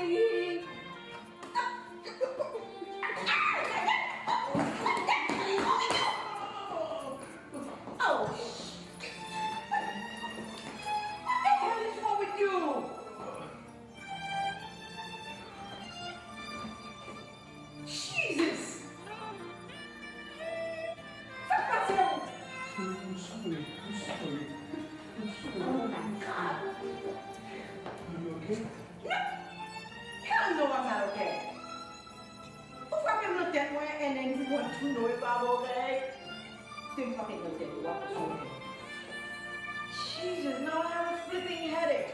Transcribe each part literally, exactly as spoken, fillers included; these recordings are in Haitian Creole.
Oh, what the hell is wrong with you? Jesus! Sa k pase w? I'm sorry. I'm sorry. I'm sorry. Oh my God. Are you okay? No. Hell no, I'm not okay. Ou frape m nan tèt mwen and then you want to know if I'm okay? Si m frape nan tèt ou, w ap sove. Jesus, now I have a flipping headache.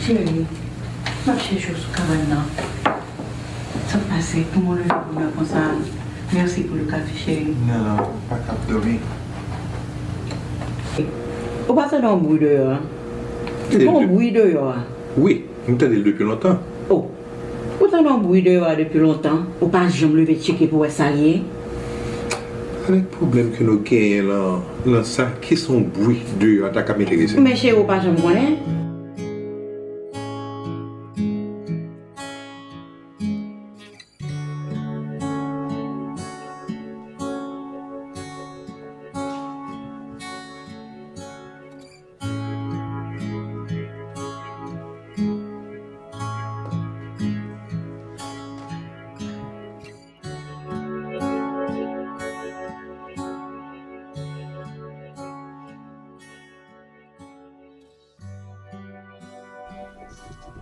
Cheri, m ap chèche w sou kabann nan. Sa k pase? Kòman w leve bonè konsa? Mèsi pou le kafe, cheri. Non, non, m pa kab dòmi. Ou pa tande yon bri deyò a? Gon bri deyò a. Wi, m tande l depi lontan. Oh. Ou tande yon bri deyò a depi lontan, ou pa janm leve tcheke pou wè sa l ye? Avèk pwoblèm ke nou genyen lan, lan sa, kisa yon bri deyò a ta ka enterese m? Men cheri, ou pa janm konnen.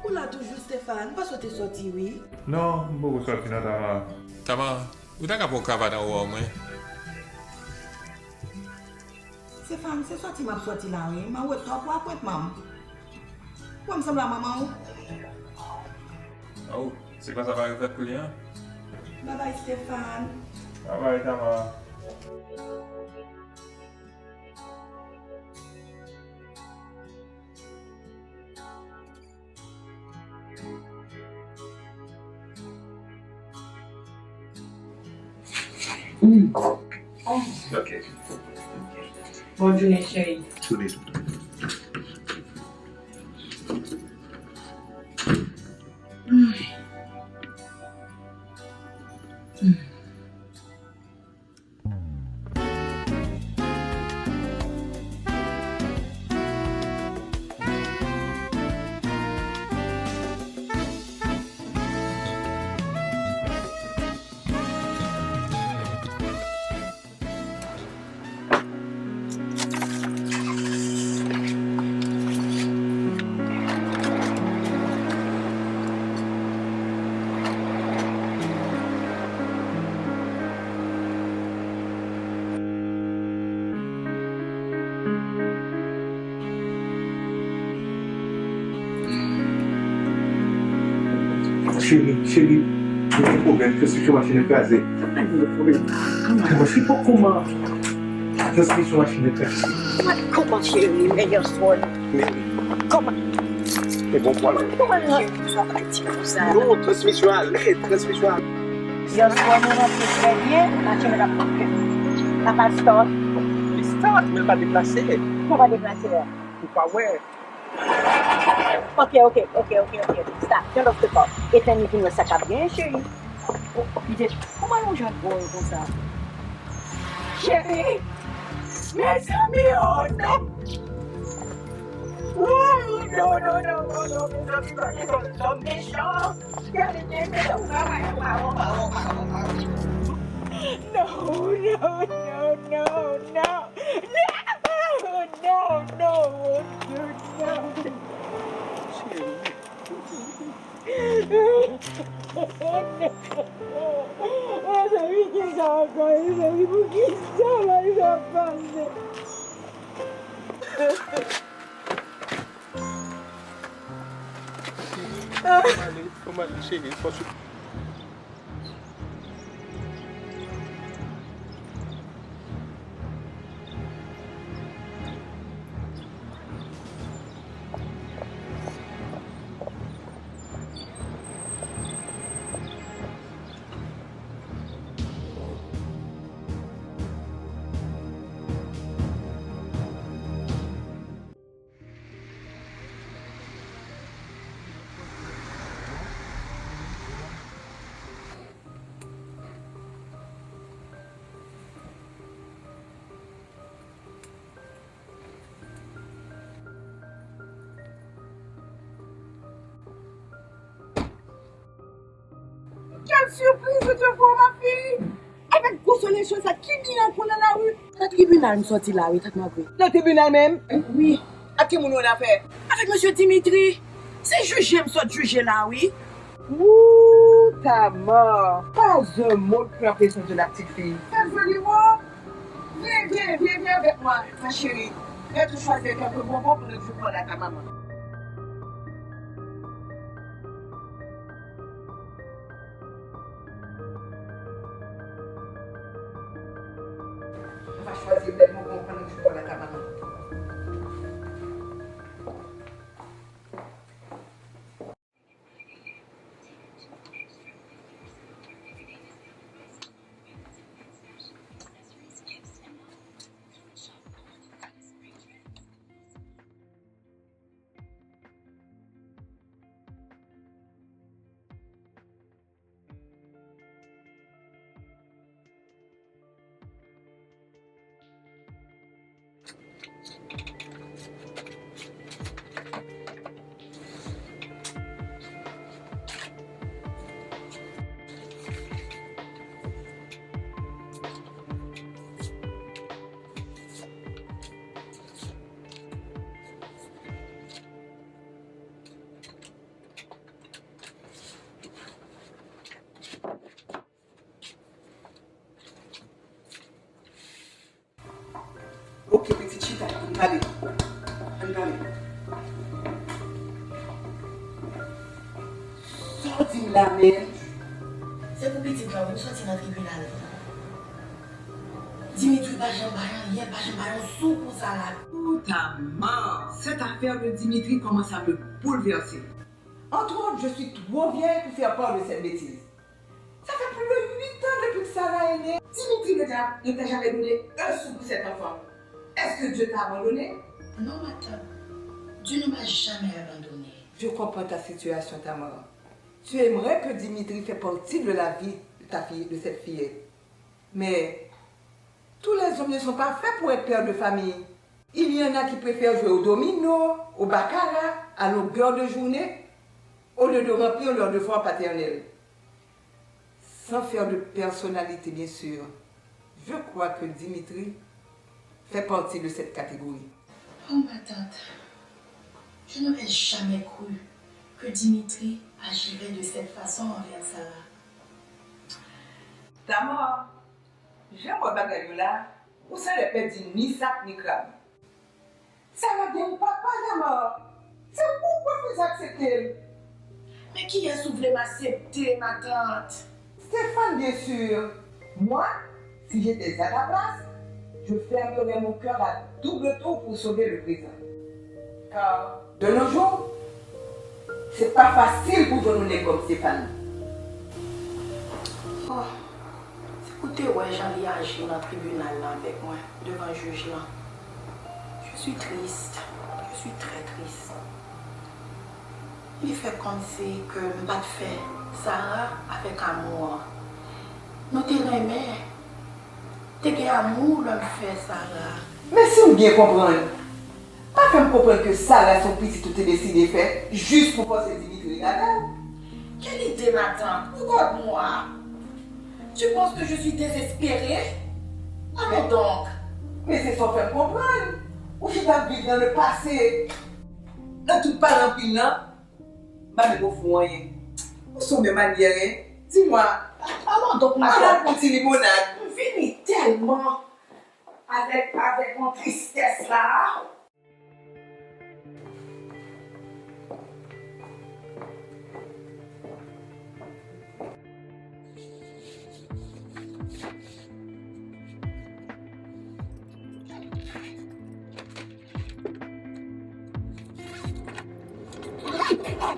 Ou la toujou, Stéphane? M panse w te sòti, wi. Non, m poko sòti non, Tama. Tama, ou ta ka pran yon kravat anwo a mwen? Stéphane, se sòti m ap sòti la, wi. Mawòt twòp, w ap wont manm. Wè m sanble a manman w. Oh, se konsa bagay yo fèt kounye a? Babay, Stéphane. Babay, Tama. Mm. Ok. Bòn jounen, cheri. Jounen tou. Mm. Mm. Cheri, cheri, nou gen pwoblèm, transmisyon machin nan kraze. Kòman, se pa kòman transmisyon machin nan kraze? What, kòman, cheri, men yon sòl? Men, kòman? E bon pwoblèm. Kòman, cheri, sa pa di konsa? Non, transmisyon ale, transmisyon ale. Yon sòl, nou rantre trè byen, machin nan pa, pa, pa start. Li start, men l pa deplase. Kòman pa deplase a? Ou pa wè? Ok, ok, ok, ok, ok. Stop. Turn off the car. Etenn li pou n wè sa k ap genyen, cheri. Oh, oh, li te, kòman yon jan dwòl konsa? Cheri! Mezanmi, oh non! Oh, non, non, non, non, non, mezanmi, pa gen lòm mechan. Gade, gade, gade, oh, pawon, pawon, pawon, pawon, pawon. No, no, no, no, no. No, no, no, no, no, no. Mezanmi, kisa ankò, mezanmi, poukisa bagay sa ap pase? Fò m ale, fò m ale, cheri, fò sou- Quelle surprise je te vois, ma fille! Avèk gwo solèy chwa sa, ki bilan pou nan lari? Nan tribinal m sòti la, wi, tant Magre. Nan tribinal menm? Wi. Ak ki moun ou annafè? Avèk mesye Dimitri. Se jije m sot jije la, wi. Wou, Tamar! Pas un mot de pression de la petite fille. Fè joli mo. Vyen, vyen, vyen, vyen avèk mwen, ma chérie. Mèt ou chwazi kèk bonbon pou nou di w pran la ta manman. Nou va chwazi bèl bonbon pou nou di w pran la ta manman. Ok, pitit, chita, ann pale. Ann pale. Sa w di m la menm? Se pou pitit la, ou soti nan tribinal. Dimitri pa janm bay anyen, pa janm bay yon sou pou sa la. Puta man, cette affaire de Dimitri commence à me bouleverser. Entre autres, je suis trop vieille pour faire part de cette bêtise. Ça fait plus de huit ans depuis que Sarah est née. Dimitri ne t'a, ne t'a jamais donné un sou pour cet enfant. Est-ce que Dieu t'a abandonné? Non, ma tante. Dieu ne m'a jamais abandonnée. Je comprends ta situation, Tamar. Tu aimerais que Dimitri fait partie de la vie de ta fille, de cette fillette. Mais tous les hommes ne sont pas faits pour être pères de famille. Il y en a qui préfèrent jouer au domino, au baccarat, à longueur de journée, au lieu de remplir leurs devoirs paternels. Sans faire de personnalité, bien sûr, je crois que Dimitri fait partie de cette catégorie. Oh, ma tante, je n'aurais jamais cru que Dimitri agirait de cette façon envers Sarah. Tamar, jan m wè bagay yo la, ou sanlè pèdi ni sak ni krab. Sarah gen yon papa, Tamar. Se ou k refize aksepte l. Men kiyès ou vle m aksepte, matant? Stéphane, bien sûr. Moi, si j'étais à ta place, je fermerais mon cœur à double tour pour sauver le présent. Car, de nos jours, c'est pas facile pour jwenn yon nèg kòm Stéphane. Oh, si w te wè jan li aji nan tribinal la avèk mwen, devan jij lan. Je suis triste. Je suis très triste. Li fè kòmsi ke m pa t fè Sarah avèk amou an. Nou te renmen. Te gen amou lè m fè Sarah. Men si m byen konprann, pa fè m konprann ke Sarah se yon pitit ou te deside fè jis pou fòse Dimitri ret avè w. Quelle idée, ma tante! Regarde-moi! Tu penses que je suis désespérée? Allons donc! Men se sa w fè m konprann. Ou chita ap viv nan le passé. Nan tout pale anpil lan, m pa vle ofri w anyen. Ou se yon menm manyè, hein? Di mwa. Allons donc, ma tante! Al pran ti limonad. M vini tèlman avèk, avèk yon tristès la.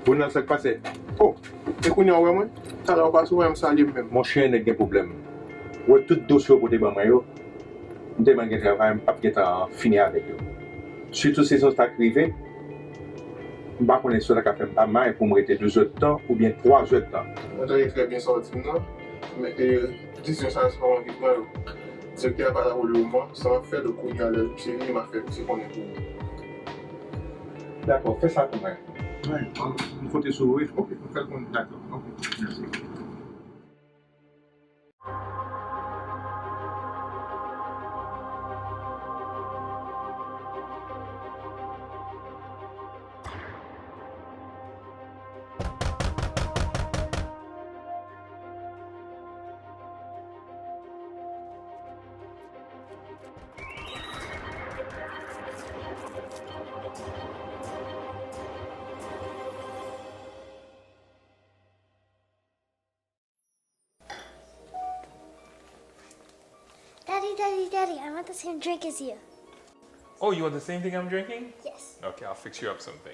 Ronald, sa k pase? Oh, e kounye a w wè mwen? Talè w pase w wè m salye m menm. Monchè, nèg gen pwoblèm. Ou wè tout dosye w pote ban mwen yo, m tèlman gen travay, m p ap gentan fini avèk yo. Sitou si se yon sa k rive, m pa konnen si w ta ka fè m pa may pou m rete douz èdtan oubyen twa èdtan. Mwen tande trè byen sa w di m nan, men, e, desizyon sa a se pa mwen ki pran l. Direktè a pa la pou le moman, sa m ap fè, donk kounye a lè misye vini, m a fè misye konnen pou ou. Dakò, fè sa pou mwen. Wi, m konte sou ou, wi. Ok, m fè l konnen. Dakò, ok, mèsi. Daddy, Daddy, Daddy, I want the same drink as you. Oh, you want the same thing I'm drinking? Yes. Okay, I'll fix you up something.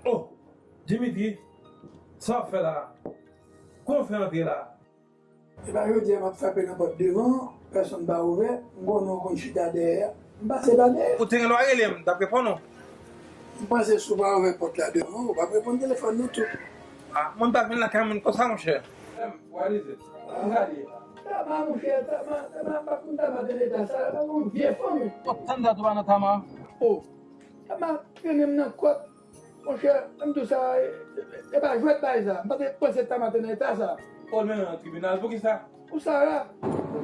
Oh, Dimitri, sa w ap fè la? Kòman w fè antre la? E pa jodi a m ap frape nan pòt devan, pèsonn pa ouvè, m konnen w konn chita dèyè a. M pase pa dèyè. Ou te gen dwa rele m, m t ap reponn ou. M panse si w pa ouvè pòt la devan, ou p ap reponn telefòn nan tou. Ah, mwen pa vin lakay moun konsa, monchè. Em, what is it? Ki sa l ye? Tama, monchè, Tama, Tama, m pa konn Tama te nan eta sa, Tama yon vye fanmi. W ap tann dat ou pa nan Tama? Oh, Tama trennen m nan kòt. Monchè, ann di w sa, e, e, e pa jwèt bagay sa. M pa te panse Tama te nan eta sa. Oh, l mennen nan tribinal, poukisa? Pou Sara.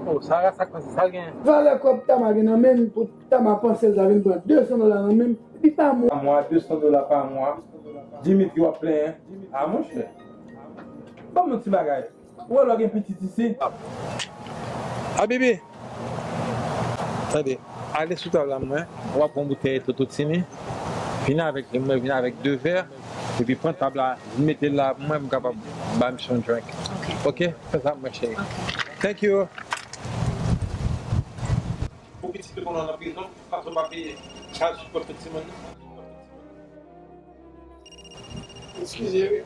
Oh, Sara, sa k pase, sa l genyen? Valè kòb Tama gen nan men l, pou Tama panse l ta vin pran de san dola nan men m, epi pa mwa. Pa mwa, de san dola pa mwa. Dimitri, w ap plenyen. A, monchè. Ban m yon ti bagay. Ou wè lè w gen pitit isi? Abibi, tande, ale sou tab la mwen, w ap pran boutèy Tototini, vin avèk li, mwen vin avèk de vè, epi pran tab la, vin mete l la pou mwen, pou m kapab ba misye yon drink. Ok. Ok? Fè sa, mwen cheri. Ok. Thank you. Pou pitit ou konnen nan prizon, paske w pa peye chaj pou tout timoun nan. Eskize wi.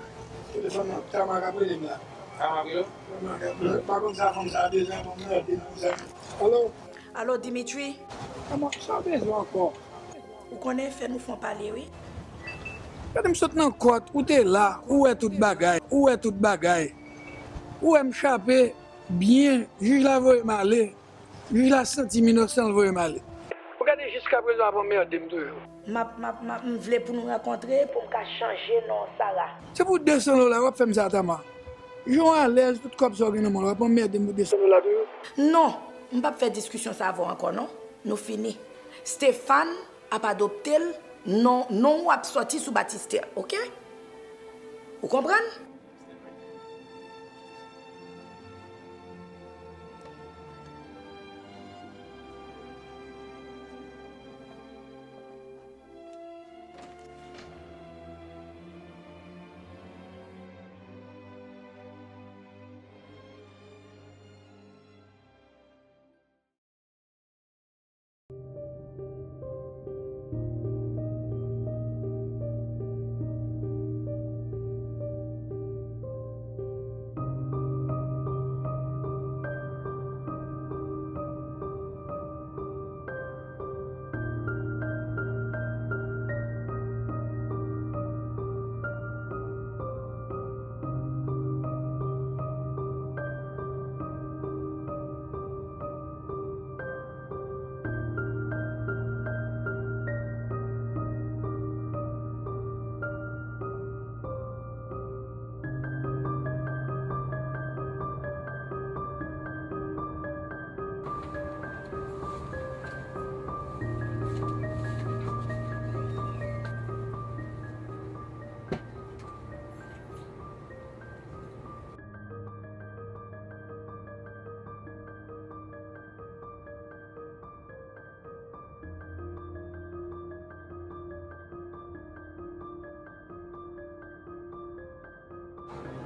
Telefòn nan, Tama k ap rele m la. Tama k rele w? Tama k ap rele m. Pa konn sa fanm sa bezwen, fanm nan ap di nan sa. Alo? Alo, Dimitri? Tama, sa w bezwen ankò? Ou konnen, fè nou fon pale wi. Gade m sot nan kòt, ou te la, ou wè tout bagay, ou wè tout bagay. Ou wè m chape byen, jij la voye m ale. Jij la santi m inosan, l voye m ale. Ou gade jiskaprezan w ap anmède m toujou. M ap, m ap, m ap, m vle pou nou rankontre pou m ka chanje non Sara. Se pou de san dola w ap fè m sa, Tama. Jan w alèz, tout kòb sa w gen nan men w, w ap anmède m pou de san dola toujou. Non, m p ap fè diskisyon sa avè w ankò non. Nou fini. Stéphane ap adopte l Non, non w ap sòti sou batistè, oke? Ou konprann?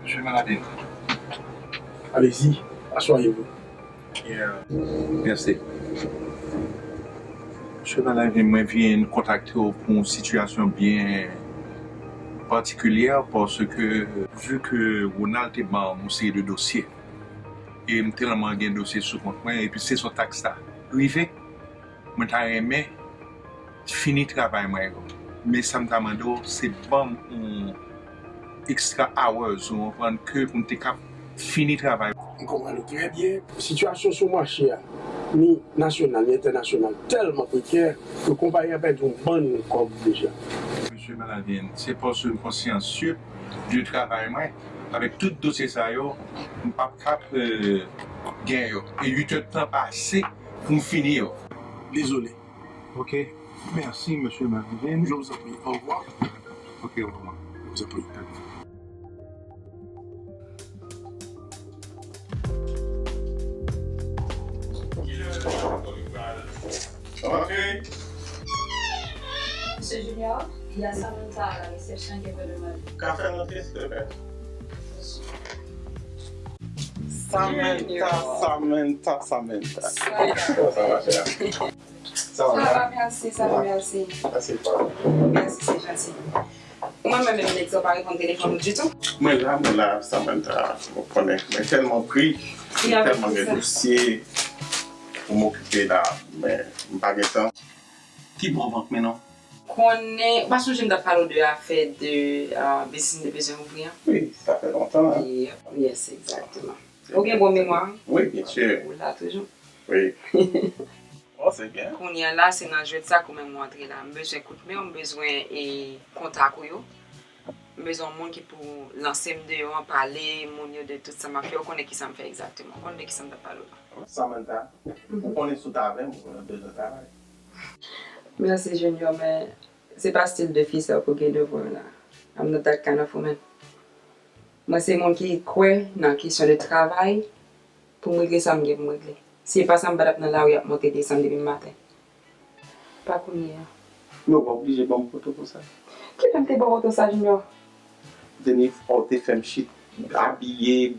Monsieur Maladin. Allez-y, asseyez-vous. Yeah. Merci. Monsieur Maladin, mwen vin kontakte w pou yon sitiyasyon byen patikilyè, paske, vu ke Ronald te ban m yon seri de dosye, e m tèlman gen dosye sou kont mwen, epi se sou taks la rive, mwen ta renmen fini travay mwen yo. Men sa m ta mande w, se ban m yon extra hours, ou konprann, ke pou m te kab fini travay. M konprann ou trè byen. Sitiyasyon sou mache a, ni nasyonal, ni entènasyonal, tèlman prekè ke konpayi an pèdi yon bann kòb deja. Mesye Maladin, se paske m konsyansye de travay mwen. Avèk tout dosye sa yo, m p ap kab, euh, gen yo. E uit èdtan pase pou m fini yo. Dezole. Ok. Merci, monsieur Maladin. Je vous en prie. Au revoir. Ok, au revoir. Je vous en prie. Antre. Monsieur Junior, il y a Samantha à la réception qui veut demander. Ka fè l antre, silvouplè. Samantha, Samantha, Samantha. Sa va, chè? Ça va, merci, ça va, merci. Merci, c'est gentil. Mwen menm, menm nèg sa pa reponn telefòn ou ditou. Mwen la, mwen la, Samantha, ou konnen, mwen tèlman pri, mwen tèlman gen dosye pou m okipe la, men m pa gen tan. Ki bò w pa k mennen w? Konnen, ou pa sonje m t ap pale w de afè de, ah, biznis m te bezwen ouvri an? Wi, sa fè lontan, hein? Yes, exactement. Ou gen bon memwa, wi. Wi, bien sûr. Ou la toujou. Wi. Oh, c'est bien. Kounye a la, se nan jwèt sa ke mwen mwen antre la. M bezwen kout men w, m bezwen, e, kontak ou yo. M bezwen yon moun ki pou lanse m deyò an, pale moun yo de tout sa m ap fè. Ou konnen ki sa m fè egzakteman. Ou konnen de ki sa m t ap pale w la. Samantha, ou konnen si w t avè m, ou konnen w bezwen travay. Mèsi, Junior, men se pa stil de fi sa pou gen devan w la. I'm not that kind of woman. Mwen se moun ki kwè nan kesyon de travay pou m regle sa m gen pou m regle. Si e pa sa, m pa t ap nan lari ap monte desann depi maten. Pa kounye a. Men w pa oblije ban m foto konsa. Kilè m te ba w foto sa, Junior? Dènye fwa w te fè m chit, abiye,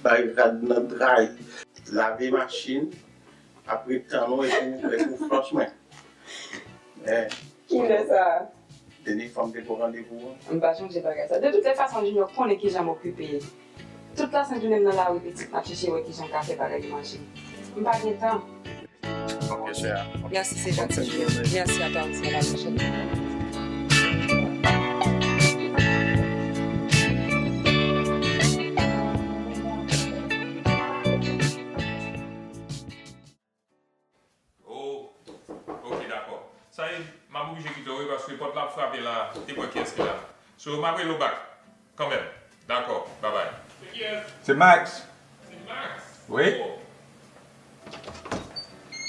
bay rad nan dray, lave machin, apre tann ou epi w, epi w flòch mwen. Eh. Kilè sa? Dènye fwa m te pran randevou an. M pa sonje bagay sa. De toutes les façons, Junior konnen kijan m okipe. Tout lasent jounen m nan lari pitit, m ap chèche wè kijan m ka fè bagay yo mache. M pa gen tan. Ok, chè. Merci, c'est gentil, Junior. Merci à toi aussi, à la prochaine. Oh, ok, dakò. Sa ye, m ap oblije kite w, wi, paske pòt la ap frape la, te kwè kiyès ki la. So, m ap rele w back, kanmenm. Dakò, babay. Se kiyès? Se Max. Se Max? Wi. Oh.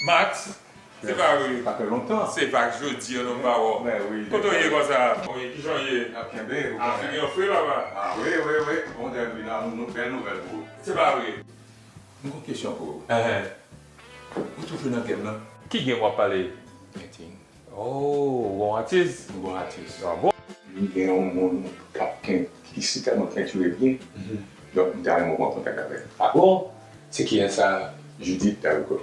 Max, Se pa vre. Sa fè lontan. Se pa jodi an non, m pa wè w. Mè wi. Kote w ye konsa? Wi, kijan w ye? Ap kenbe, ou konnen. Figi w fre, papa. Ah wi, wi, wi. Bon, dèyè vin la, nou, bèl nouvèl pou ou. Se pa vre. M gon kesyon pou ou. Enhen. Ou toujou nan game nan? Ki game w ap pale? Painting. Oh, ou gon atis? M gon atis. Ah bon? M gen yon moun k ap pen, ki sitèlman pentire byen. Donk, m ta renmen w pran kontak avè l. Ah bon? Se kiyès sa? Judith Darico.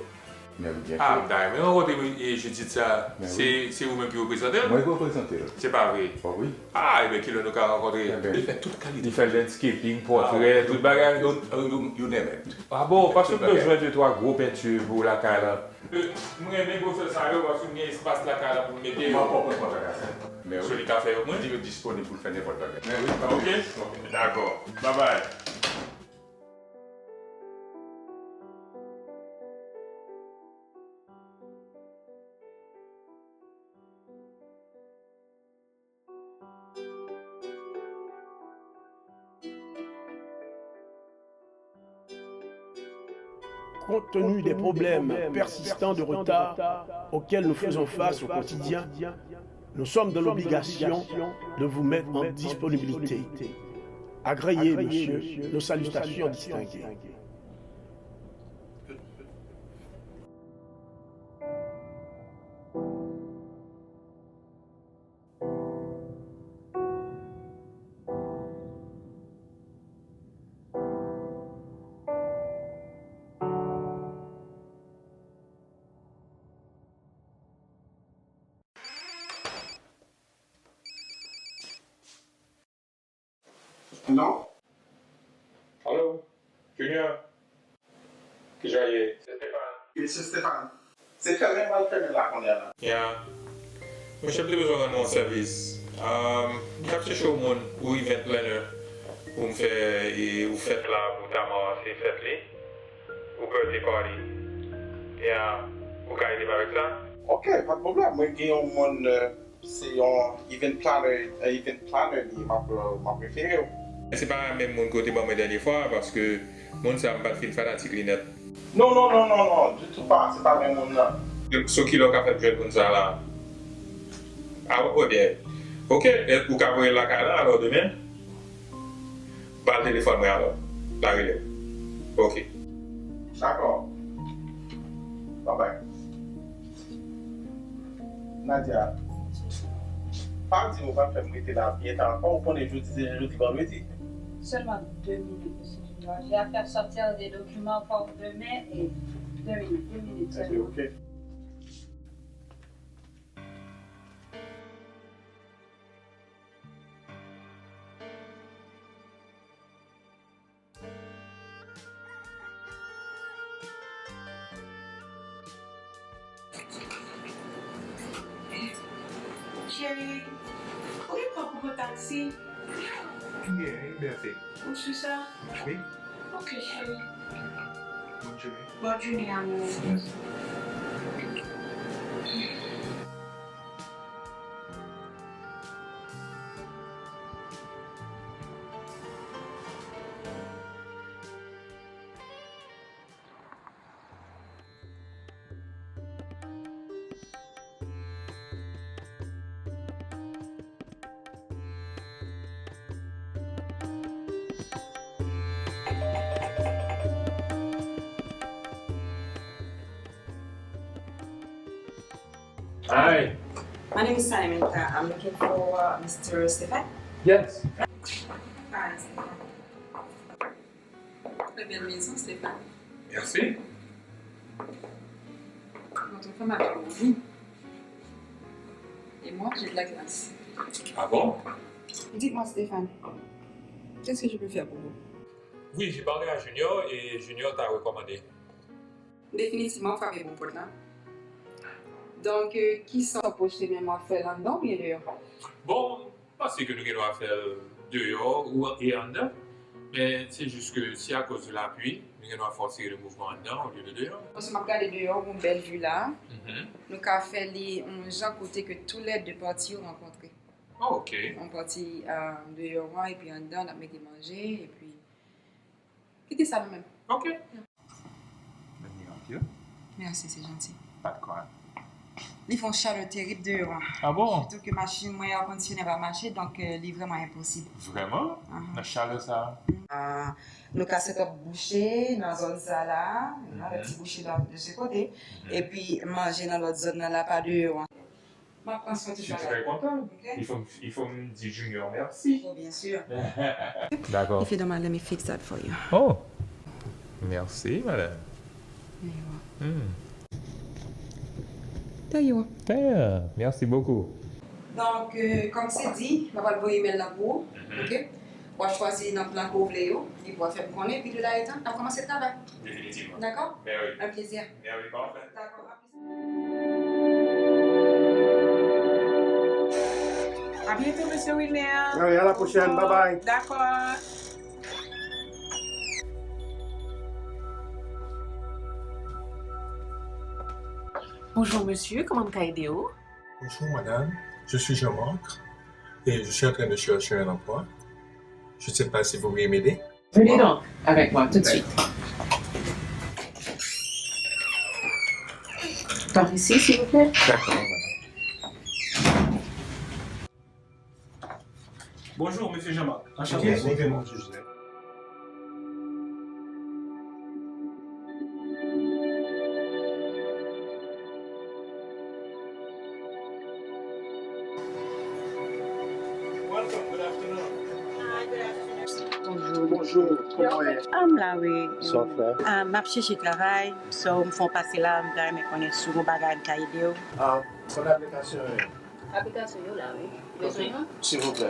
Mè wi, byen si. Ah, m ta renmen rankontre, e, Judith sa. Mè wi. Se, se ou menm ki reprezante l? Mwen ki reprezante l. Se pa vre? Oh wi. Ah, ebyen, kilè nou ka rankontre? Ebyen. Li fè tout kalite. Li fè landscaping, pòtrè, tout bagay. Ah, yo, yo, you name it. Ah bon, paske m bezwen de twa gwo penti pou lakay la. Euh, m renmen gwosè sa yo, paske m gen espas lakay la pou m mete yo. M ap pran kontak avè l. Mè wi. So li ka fè yo pou mwen? Li disponib pou l fè nenpòt bagay. Mè wi, pa de. Ok, dakò. Bye bye. Compte tenu des problèmes persistants de retard auxquels nous faisons face au quotidien, nous sommes dans l'obligation de vous mettre en disponibilité. Agréez, monsieur, nos salutations distinguées. Non? Alo, Junior? Kijan w ye? Se Stéphane. Wi, se Stéphane. Se fèmen, m al fèmen la kounye a la. Ya. Monchè, m te bezwen rann ou yon sèvis. Um, m t ap chèche yon moun, ou event planner, pou m fè, e, ou fèt la, pou ta mwa se fèt li. Ou birthday party. Ya. Ou ka ede m avèk sa? Ok, pa de pwoblèm. Mwen gen yon moun, euh, Se yon event planner, yon event planner li, m ap, m ap refere w. Se pa menm moun ke w te ban mwen dènye fwa, paske moun sa a m pa t fin fanatik li nèt. Non, non, non, non, non, ditou pa, se pa menm moun nan. So, kilè w ka fè m jwenn moun sa a la? A, ok. Ok, e, ou ka voye l lakay la, alò, demen? Ba l telefòn mwen alò. L a rele m. Ok. Dakò. Bye bye. Nadia, pa di ou pa fè m rete la byen ta ankò, ou konnen jodi se jodi vandredi. Seulement deux minutes, monsieur Junior. J'ai à faire sortir des documents pour demain et deux minutes, deux minutes seulement. Ok. Cheri, ou gen kòb pou pran taksi? M gen, m gen ase. Ou si sa? Wi. Ok, cheri. Bonne journée. Bonne journée, amour. Merci. Hi. My name is Samantha. I'm looking for, uh, Mister Stéphane. Yes. Hi, Stéphane. Très belle maison, Stéphane. Merci. Votre femme a fait bonjour. Et moi, j'ai de la glace. Ah bon? Dites-moi, Stéphane, qu'est-ce que je peux faire pour vous? Oui, j'ai parlé à Junior et Junior t'a recommandé. Definitivman, w frape bon pòt la. Donk, euh, kisa w pwojte menm w ap fè l anndan oubyen deyò? Bon, m panse ke nou gen dwa fè l deyò ou, e anndan. Men se jis ke si akoz de lapli, nou gen dwa fè yon seri de mouvman anndan olye de deyò. Paske m ap gade deyò, gon bèl vi la. Mhm. Nou ka fè li yon jan kote ke toulède pati yo rankontre. Oh, ok. Yon pati, euh, deyò an, epi anndan, n ap mete manje, epi kite sa nou menm. Ok. Bèl mirak yo. Mèsi, se janti. Pa de kwa. Li fè yon chalè terib deyò an. Ah bon? Sitou ke machin mwen an kondisyonè pa mache, donk, euh, li vrèman enposib. Vrèman? Ahan. Nan chalè sa a? Ah, nou ka set up bouche nan zòn sa la, nan ti bouche la de se kote, epi manje nan lòt zòn nan la pa deyò an. M ap pran swen tout bagay. Je suis très content. Ok? Il faut, il faut me dire Junior merci. Oh, bien sûr. D'accord. If you don't mind, let me fix that for you. Oh, merci, madame. There you are. Hmm. There you are. There. Merci beaucoup. Donk, euh, kòm se di, m ap voye email la pou ou. Mhm. Ok? W a chwazi nan plan ke w vle yo, epi w a fè m konnen, epi de la etan, n ap kòmanse travay. Definitivman. Dakò? Ben wi. Un plaisir. Ben wi, parfait. Dakò. À bientôt, monsieur Wilner. Allez, à la prochaine. Bye bye. D'accord. Bonjour, monsieur. Comment puis-je aider vous? Bonjour, madame. Je suis Jean-Marc et je suis en train de chercher un emploi. Je ne sais pas si vous pourriez m'aider. Venez donc avec moi tout de suite. Par ici, s'il vous plaît. D'accord, madame. Bonjour, monsieur Jean-Marc. Enchanté. Ok, bonjour, monsieur Joseph. Bonjou. Bonjou, kòman w ye? Ah, m la, wi. Sa w fè? Ah, m ap chèche travay. So, m fè w pase la, m ta renmen konnen si w gon bagay m ka ede w. Ah, konn aplikasyon yo. Aplikasyon yo la, wi. Bezwen yo? Silvouplè.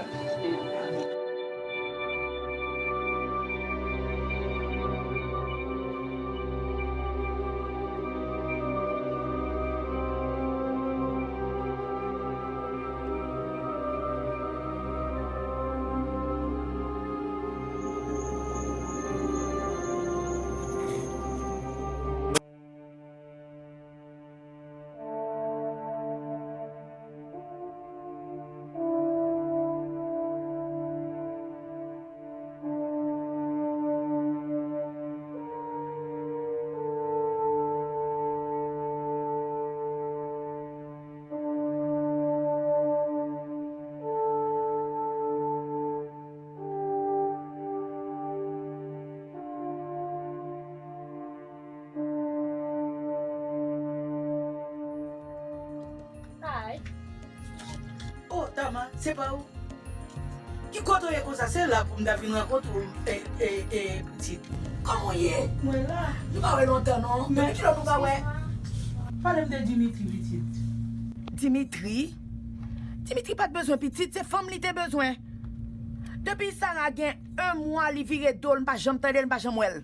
Hi. Oh, Tama, se pa ou? Ki kote w ye konsa? Se la pou m ta vin rankontre w, e, e, e, pitit. Kòman w ye? Mwen la. Nou pa wè lontan, non. Depi kilè nou pa wè? Pale m de Dimitri, pitit. Dimitri? Dimitri pa t bezwen pitit, se fanm li te bezwen. Depi Sara gen yon mwa, li vire do l, m pa janm tande l, m pa janm wè l.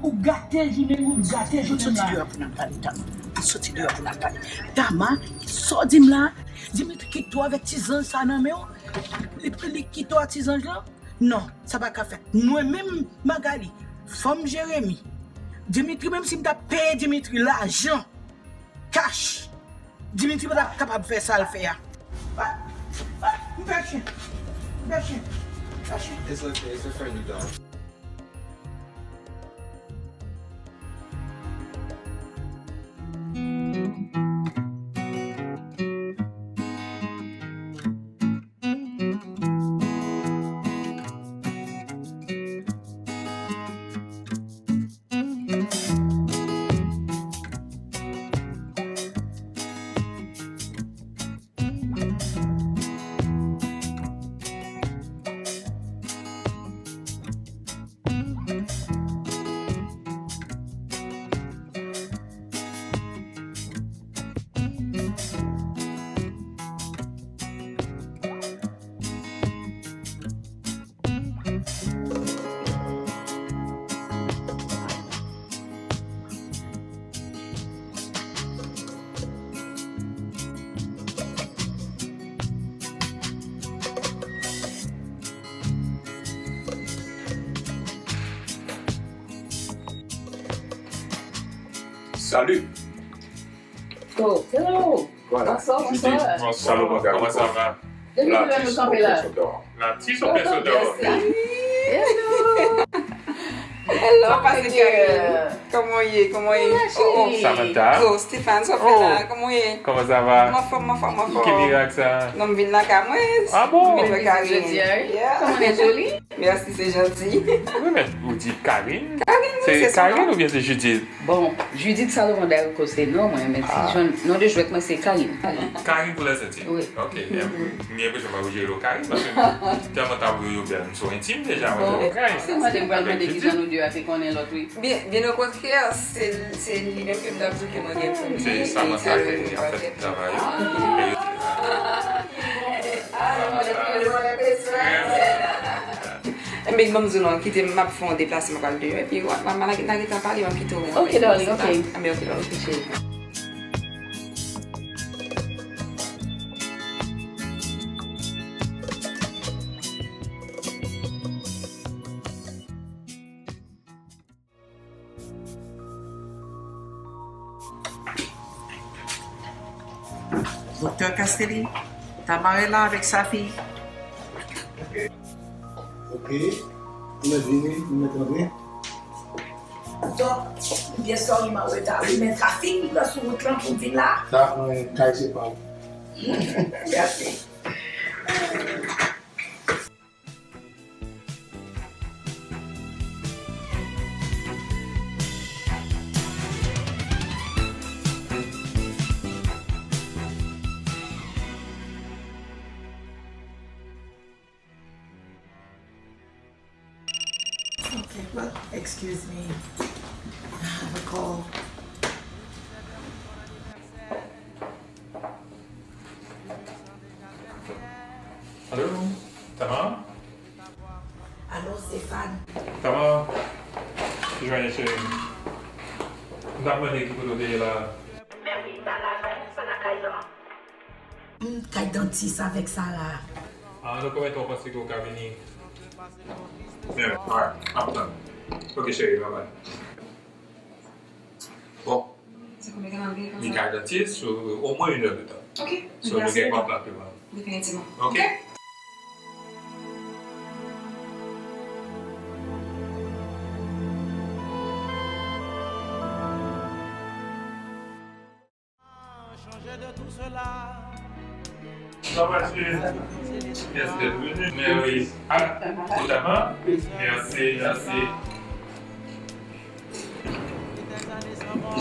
Ou gate jounen m, ou gate jounen m la. Soti deyò pou n al pale, Tama. Soti deyò pou n al pale. Tama, sa w di m la? Dimitri kite w avèk ti zanj sa nan men w? Li, li kite w ak ti zanj lan? Non, sa pa ka fèt. Mwen menm, Magali, fanm Jeremi, Dimitri, menm si m ta peye Dimitri lajan, cash, Dimitri pa t ap kapab fè sa l fè a. M pè chen. M pè chen. M pè chen. It's okay, it's a friendly dog. Salut. Oh, hello. Voilà. Bonsoir, bonsoir. Bonsoir, kòman sa va? Depi kilè nou kanpe la? La ti sopè soda. Hello. Hello, my dear. Kòman w ye? Kòman w ye? Oh, oh. Samantha. Oh, Stéphane, sa w fè la? Kòman w ye? Kòman sa va? M anfòm, m anfòm, m anfòm. Ki mirak sa? Non, m vin lakay mwen. Ah bon? M vin wè Karine. Jodi a, wi. Yeah. Kòman w ye, Jolie? Mèsi, se janti. Wi, men ou di Karine? Karine, wi, se Karine oubyen se Judith? Bon, Judith Salomon Darico se non mwen, men ti jan, non de jwèt mwen se Karine. Karine pou lè senti? Wi. Ok, m gen enpresyon pa oblije rele w Karine, paske tèlman tab yo, yo bèl, m sou entim deja, mwen rele w Karine. Se mwen te pral mande ki jan nou de a te konnen lòt, wi. Byen, byen okontrè, se, se li menm ke m t ap di ke mwen gen pou li. Se Samantha ki ap fè tout travay yo. Ah, mwen te rele mwen Enben, ban m di w non, kite m, m ap fè yon deplasman, m ap al deyò, epi w ap, m a, n a gentan pale, m ap kite w. Ok, darling, ok. Enben, ok, darling. Ok, cheri. Doktè Castelli, Tamara la avèk sa fi. Ok. Ou mèt vini, ou mèt rantre. Dòk, m byen sòri m an reta wi, men trafik m pran sou wout lan pou m vin la. Sa, mwen, kay se pa ou. Mèsi. Okay, well, excuse me. I have a call. Allô, Tamara? Allô, Stéphane. Tamara, ki jan w ye, cheri? M t ap mande ki kote w te ye la. Men wi, m pa la non, m pa lakay lan. M kay dantis avèk Sara. Ah, nan konbyen tan w panse ke w ka vini? Yeah, alright, m ap tann. Ok, cheri, bye bye. Bon. Li kay dantis, omwen une heure de temps. Ok. So, nou gen kontak devan. Definitivman. Ok. Ok. Sa va, cheri? Mèsi d'être venu. Mèsi. Ah, notamment. Mèsi, mèsi.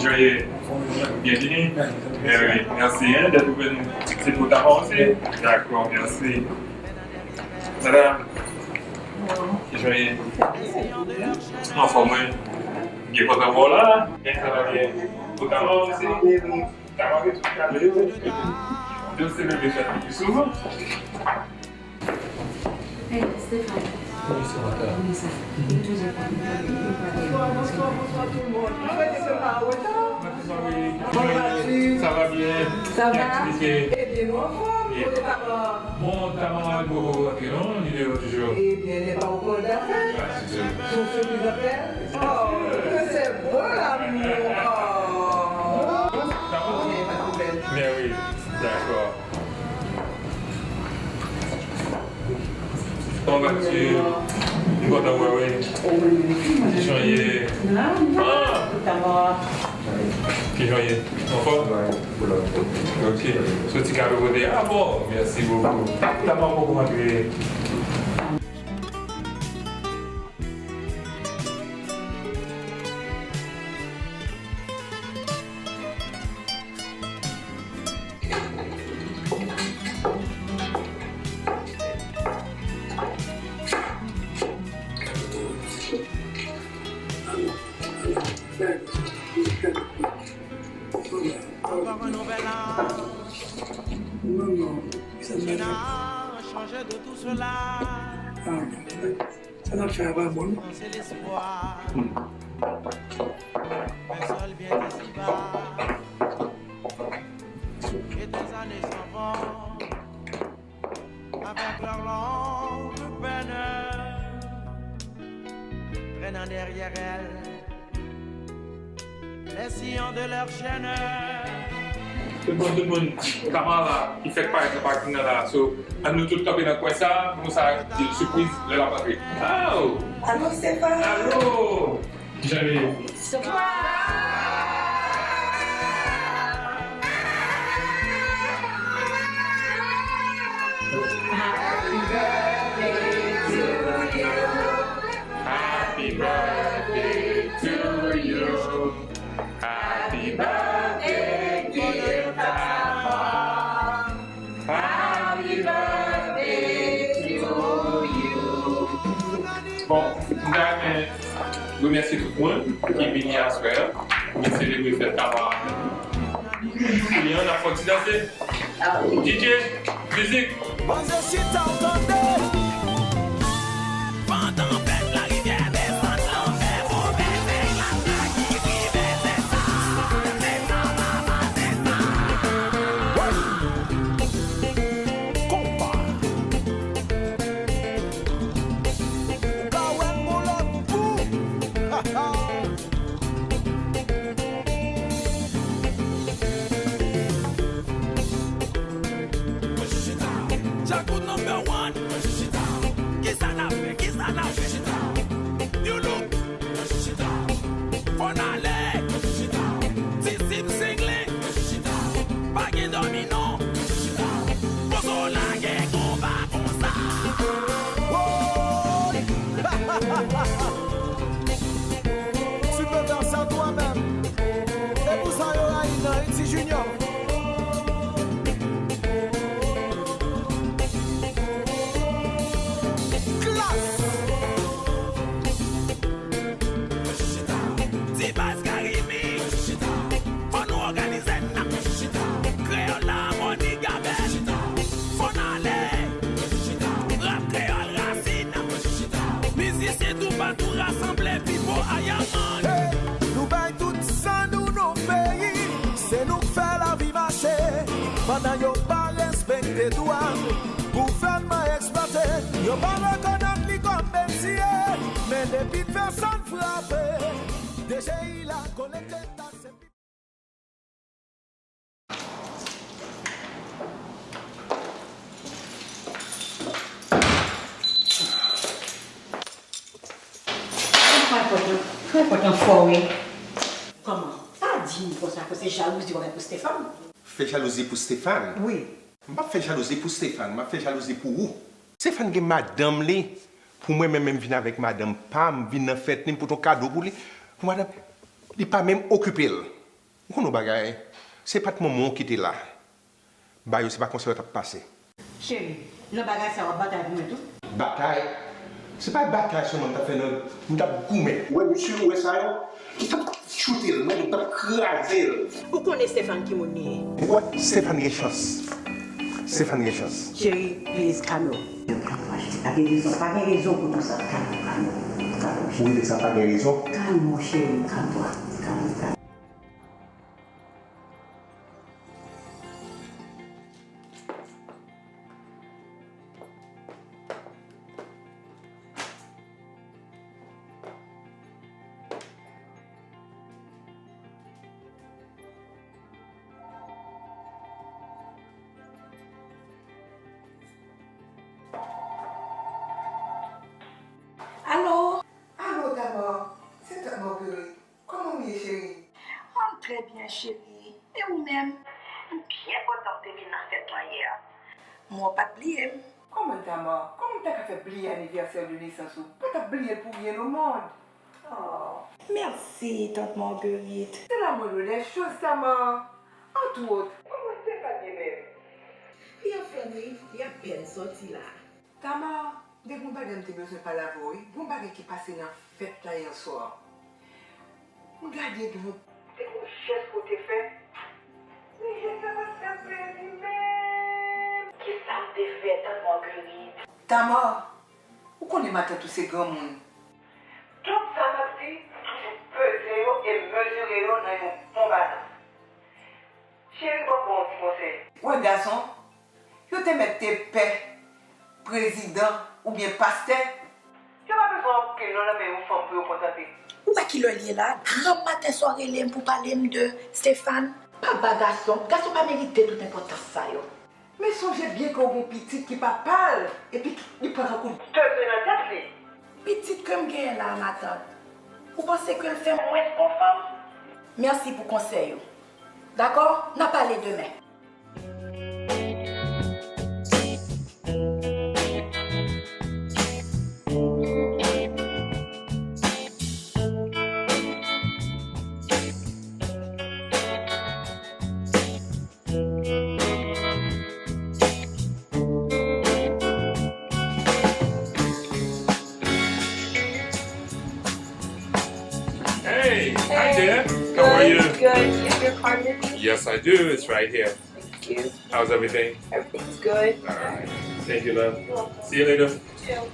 Joyeux. Bienvenue. Mèsi, mèsi, hein, d'être venu. C'est pour ta mort aussi? D'accord, merci. Madame. Joyeux. Anfòm, wi. Byen kontan wè w la. Byen, sa va byen. Pou ta mò osi. Ta mò gen tout kalite. Yo se bebe fèt pi souvan. Hey, Stéphane. Wi, se mwen. Kòman sa? Li toujou kontan. Bonswa, bonswa tout moun. Mwen rete se pa an reta. Sa va byen? Sa va? Ebyen, nou anfòm. Kote ta mò? Bon, ta mò al poko rantre non, li deyò toujou. Ebyen, lè pa ou konn zafè. Tou sipriz apèl. Oh, se bon l'amour. Oh. Ok, pa de pwoblèm. Men wi, dakò. Kòman va ti? M kontan wè w wi. Ki jan w ye? Ah! Ki jan w ye? Anfòm? Ok. Soti kado kote? Ah bon, merci beaucoup. Kòman w poko rantre? Encore un nouvel an. Non, non, sa n ap fè a pa bon. Dans l'espoir, un seul bien d'ici-bas. Et tes années s'en vont avec leurs longues peines, traînant derrière elles les sillons de leur chaîne. Tout moun, tout moun, Tamara ki fèk parèt nan pakin nan la. So, ann nou tout kanpe nan kwen sa, pou sa di l sipriz lè l ap rantre. Oh! Alo, Stéphane! Alo! Janvier. Happy birthday to you. Happy birthday, dear Papa. Happy birthday to you. Bon, m ta renmen remèsye tout moun ki vini aswè a pou vin selebre fèt Tama. Kounye a n ap fè yon ti danse. DJ, mizik. Manzè chita w tande. Pandan fèt la rivyè desann lanmè, move fèy la sa ki rive se sa, se sa papa se sa. Konpa. Ou ka wè m gon lòt kou. Djakout number one. Kisa n ap fè? Kisa n ap fè? New look. Fò n ale. Ti sip single. Pa gen dòmi non. Poze w lage konba konsa. Woy! Tu peux faire ça toi-même. E pou sa yo rayi nan Haiti Junior. Klass! Ti baz Karimi. Fò nou òganize n ap kreyòl la mòni gabe. Fò n ale. Rap kreyòl rasin. Mizisyen toupatou rasanble pipo ayaman. Nou bay tout san nou non peyi. Se nou k fè lavi mache. Pandan yo pa respekte dwa n, gouvènman eksplwate. Yo pa rekonèt li kòm mesye. Men depi n fè sa n frape. DGI la kolekte taks epi. Pral pòt lan, pral pòt lan fò wi. Kòman? Pa di m konsa ke se jalouzi w ap fè pou Stéphane. Fè jalouzi pou Stéphane? Wi. M p ap fè jalouzi pou Stéphane, m ap fè jalouzi pou ou. Stéphane gen madanm li. Pou mwen menm, menm vin avèk madanm pa m, vin nan fèt li, m pote yon kado pou li. Pou madanm, li pa menm okipe l. Ou konn yon bagay? Se pa t manman w ki te la. Ba yo, se pa konsa yo t ap pase. Cheri, nan bagay sa w ap batay pou mwen tou? Batay? Se pa batay sèlman m t ap fè non, m t ap goumen. Ou wè mesye, ou wè sa yo? M t ap choute l, mwen, m t ap kraze l. Ou konnen Stéphane ki moun li ye. Ou wè, Stéphane gen chans. Stéphane gen chans. Cheri, please, calme w. Pa gen rezon, pa gen rezon pou tout sa. Calme w, calme w, calme w. Ou rele sa pa gen rezon? Calme w, cheri, calme w, calme w, calme w. Alo? Alo, Tama, se Tant Marguerite. Kòman w ye, cheri? M trè byen, cheri. E ou menm? M byen kontan w te vin nan fèt lan yè. Men w pa t bliye m. Kòman, Tama? Kòman m ta ka fè bliye anivèsè de nesans ou? M pa t ap bliye l pou ryen o mond. Oh, mèsi, Tant Marguerite. Se la moindre des choses, Tama. Antwòt, kòman Stéphane ye menm? Li anfòm, wi. Li apèn sòti la. Tama, gen yon bagay m te bezwen pale avè w, wi. Gen yon bagay ki pase nan fèt la yè swa. M gade gen yon... Se yon jès ou te fè. Men jès la pa t fè m plezi menm. Kisa m te fè, Tant Marguerite? Tama, ou konnen matant ou se granmoun. Tout sa m ap di, toujou peze yo e mezire yo nan yon bon balans. Cheri, ban m ba w yon ti konsèy. Wè gason, yo te mèt te pè, prezidan oubyen pastè. Yo pa bezwen anpil non nan men yon fanm pou yo kontante. Ou wè kilè l ye la? Granm maten sa w rele m pou pale m de Stéphane? Pa ba gason, gason pa merite tout enpòtans sa yo. Men sonje byen ke w gen yon pitit ki pa pa l, epi ki, li pran tankou dezwen nan tèt li. Pitit ke m genyen la a, matant, Ou panse ke l fè m mwens ke yon fanm? Mèsi pou konsèy ou. Dakò, n a pale demen. Hey, hi there. How are you? Good, good. Is your card with you? Yes, I do. It's right here. Thank you. How's everything? Everything's good. All right. Thank you, love. You're welcome. See you later. You too.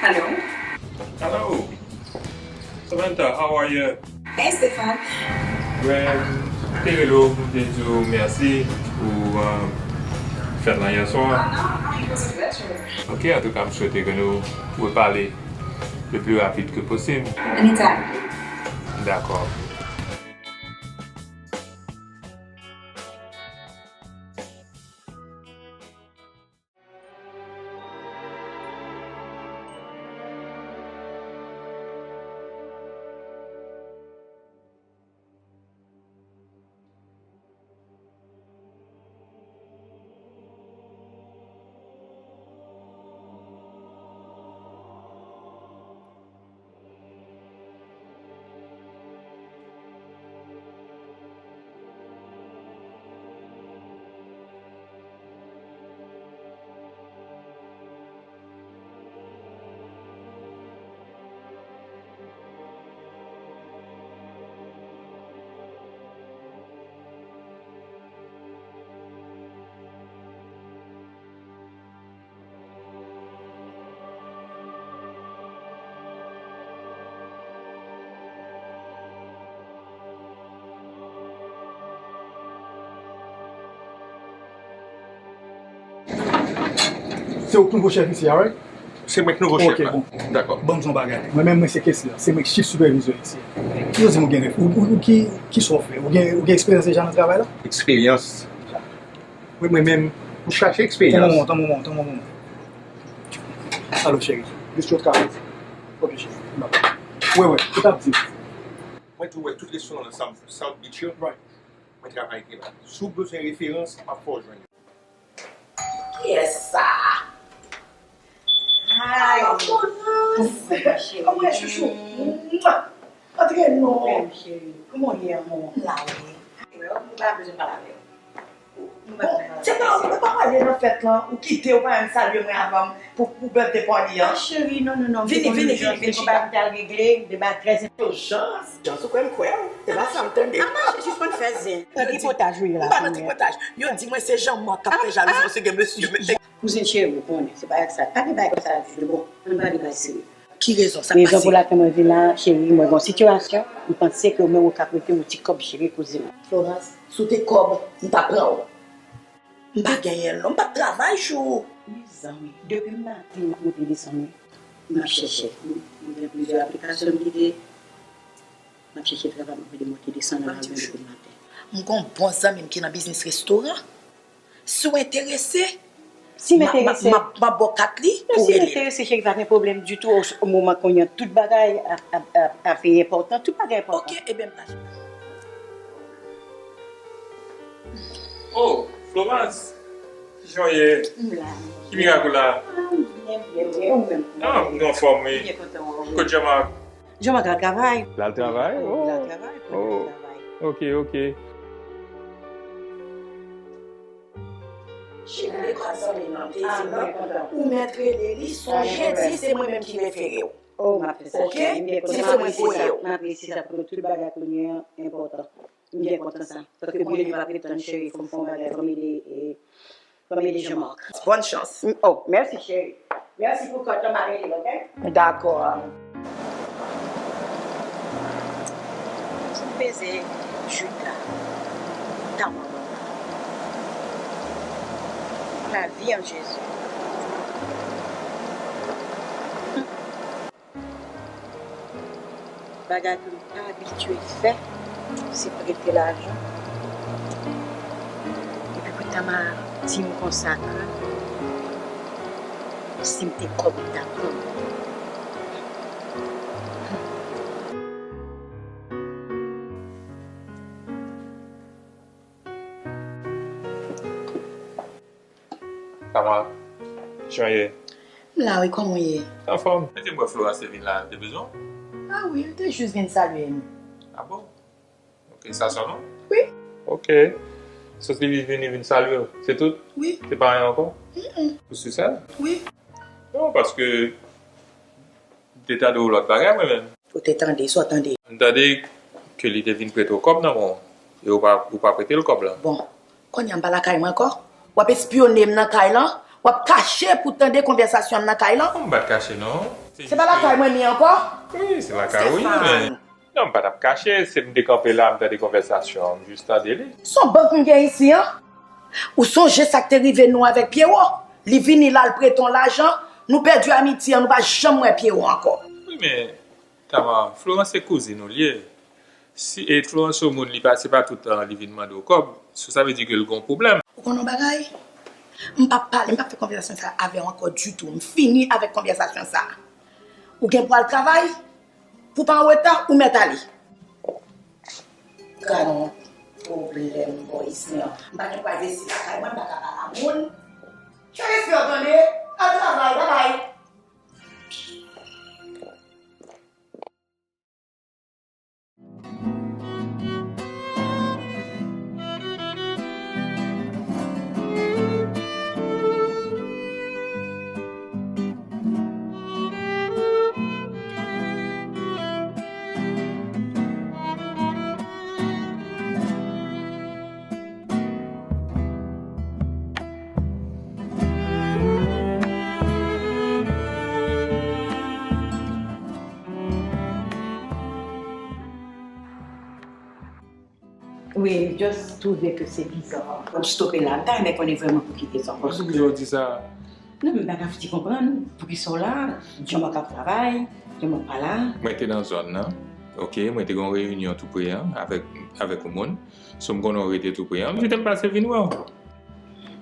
Hello. Hello. Samantha, how are you? Hey, Stéphane. Well, m te rele w pou m te di w mèsi pou, uh, fèt lan yè swa. Oh, no, no, it was a pleasure. Ok, antouka, m swete ke nou repale le plus rapide que possible. Anytime. Dakò. Se ou k nouvo chèf isi a, right? Se mwen k nouvo chèf la. Ok, bon. Dakò. Ban m di w yon bagay. Mwen menm, mwen se kesye a. Se mwen k chif sipèvizè isi a. Ki koze mwen gen ref? Ou, ou, ou ki, ki sa w fè? Ou gen, ou gen eksperyans deja nan travay la? Eksperyans? Wi, mwen menm. Ou chache eksperyans? Tann yon moman, tann yon moman, tann yon moman. Alo, cheri. Jis yon travay. Ok, cheri. Wi, wi. Ou t ap di? Mwen tou wè tout restoran nan South, South Beach yo. Right. Mwen travay te la. Si w bezwen referans, m ap fè w jwenn yo. Kiyès sa? Hi. Bonjour, ma chérie. Kòman w ye, chouchou? Mwa. Antre non. Kòman w ye, amou? M la, wi. Ou pa bezwen pale avè m. Bon, se pa, ou pa pale nan fèt lan, ou kite, ou pa menm salye mwen avan pou, pou birthday party an. Ah, cheri, non, non, non. Vini, vini, vini, vini, chita. M te al regle de bagay trè enpòtan. Jans, jans, ou kwè m kwè w? Se pa sa m tande. Ap mache, sispann fè zen. Tripotaj ou ye la. M pa nan tripotaj. Yo di mwen se Jean Marc k ap fè jalouzi paske gen mesye. Kouzen cheri, ou konnen, se pa sa. Pa gen bagay konsa ditou. Bon, ann pale bagay serye. Ki rezon sa pase? Rezon pou lakel mwen vin la, cheri, mwen gen yon sitiyasyon, m panse ke ou menm ou ka prete yon ti kòb jere kouzin mwen. Florence, si w te kòb, m t ap pran w. M pa genyen l non, m p ap travay jou. Mezanmi, depi maten m ap monte desann wi. M ap chèche, m gen plizyè aplikasyon m kite. M ap chèche travay, m ap vide monte desann nan lari depi maten. M gen yon bon zanmi m ki nan biznis restoran. Si w enterese, si m enterese, m ap ba w kat li pou w rele l. Si m enterese, cheri, pa gen pwoblèm ditou. O moman kounye a, tout bagay ap, ap, ap, ap enpòtan. Tout bagay enpòtan. Ok, ebyen, m pa. Oh, Florence, kijan w ye? M la. Ki mirak ou la? Ah, m byen, byen, byen, ou menm? Ah, m anfòm, wi. M byen kontan wè w. Kot Jean-Marc? Jean-Marc al travay. L al travay? Wi, l al travay. Oh. Ok, ok. Cheri, lekòl zanmi nan te di m nan, ou mèt rele li, sonje di se mwen menm ki refere w. Oh, m ap fè sa, cheri. M byen kontan. Ok? Di se mwen ki voye w. M apresye sa, paske tout bagay kounye a enpòtan. M byen kontan sa. Paske byen li p ap ret tann, cheri, fò m fè yon bagay, fò m ede, e, fò m ede Jean-Marc. Bòn chans. Oh, mèsi, cheri. Mèsi pou kòd lan, m a rele, ok? Dakò. Ti peze Jude la. Tanpri. Lavi an Jezi. Bagay ke m pa abitye fè, se prete lajan. Epi pou Tamara di m konsa ke si m te kòb, li ta pran. Kama, jan ye? M la wi, kòman w ye? Anfòm. Mete m wè Florence te vin la, te bezwen w? A wi, li te jis vin salye m. A bon? Ok, sa sèlman? Wi. Ok. Sòs li vin, li vin salye w, se tout? Wi. Se pa anyen ankò? Mm-mm. Ou si sa? Wi. Non, paske m te tande w lòt bagay, mwen menm. Ou te tande, sa w tande? M tande ke li te vin prete w kòb nan men w, e ou pa, ou pa prete l kòb la. Bon, kounye a m pa lakay mwen ankò? W ap espyone m nan kay lan? W ap kache pou tande konvèsasyon m nan kay lan? Non, m pa t kache, non. Se pa lakay mwen m ye ankò? Wi, se lakay ou ye, men. Non, m pa t ap kache, se m te kanpe la, m tande konvèsasyon an, m jis tande li. Se yon bank m gen isi an? Ou sonje sa k te rive nou avèk Pyero? Li vini la, l prete yon lajan, nou pèdi amitye an, nou pa janm wè Pyero ankò. Wi, men, Tama, Florence se kouzin ou li ye. Si, e Florence se yon moun, li pa, se pa tout tan li vin mande w kòb, so sa vle di ke l gen yon pwoblèm. Ou konn yon bagay? M p ap pale, m p ap fè konvèsasyon sa a avè w ankò ditou. M fini avèk konvèsasyon sa a. Ou gen pou al travay? Pou w pa an reta, ou mèt ale. Gad yon pwoblèm bò isi an. M pa gen pral resi lakay mwen, m pa ka pale a moun. Fè respè w tande. Al travay, babay. Wi, m just twouve ke se biza. Pou m stope la, m ta renmen konnen vrèman pou ki rezon. Paske. Poukisa w di sa? Non, men m pa ka fouti konprann poukisa w la, Jean-Marc ap travay, Jean-Marc pa la. Mwen te nan zòn nan, ok, mwen te gen yon reyinyon tou pre an avèk, avèk yon moun. So m konnen w rete tou pre an, m di te m pase vin wè w.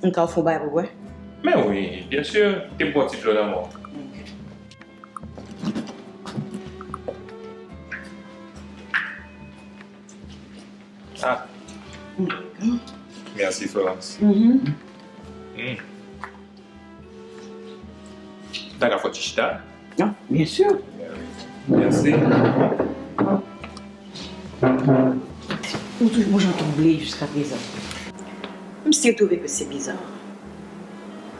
M ka ofri w bagay pou bwè? Men wi, byen si, te m pran ti dlo nan men w. Ok. Ah. Mèsi, Florence. Mhm. Mm. N ta ka fè yon ti chita? Non, byen si. Mèsi. Ou toujou yon jan twouble jiskaprezan. M still twouve ke se biza.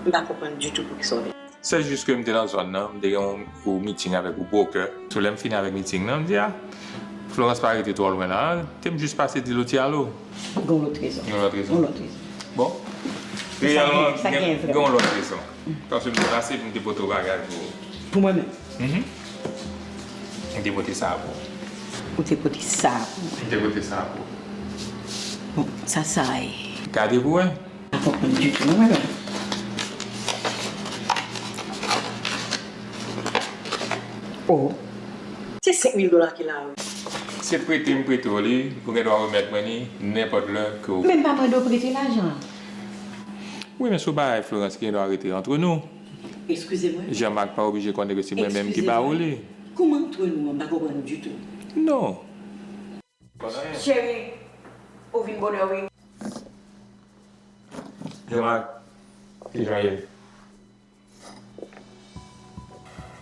M pa konprann ditou poukisa w vin. Se jis ke m te nan zòn nan, m te gen yon, yon miting avèk yon broker. Sou lè m fini avèk miting nan, m di, a, Florence pa rete twò lwen la, te m jis pase di l yon ti alo. Gen yon lòt rezon. Gen yon lòt rezon. Gen yon lòt rezon. Bon. Sa gen, reyèlman, sa gen, gen vrèman. Gen yon lòt rezon. Paske m te pase pou m te pote yon bagay pou ou. Pou mwen menm? Mhm. M te pote sa pou ou. Ou te pote sa pou mwen? M te pote sa pou ou. Bon, sa, sa ye. Gade pou wè. Pa konprann ditou, non, madanm. Oh. Se senk mil dola ki la, wi. Se prete m prete w li, ou gen dwa remèt mwen li nenpòt lè ke w. Men m pa mande w prete lajan. Wi, men se yon bagay, Florence, ki gen dwa rete antre nou. Eskize mwen. Jean-Marc pa oblije konnen ke se mwen menm ki ba ou li. Eskize mwen. Kòman antre nou an? M pa konprann ditou. Non. Cheri, ou vin bonè wi. Jean-Marc, kijan w ye?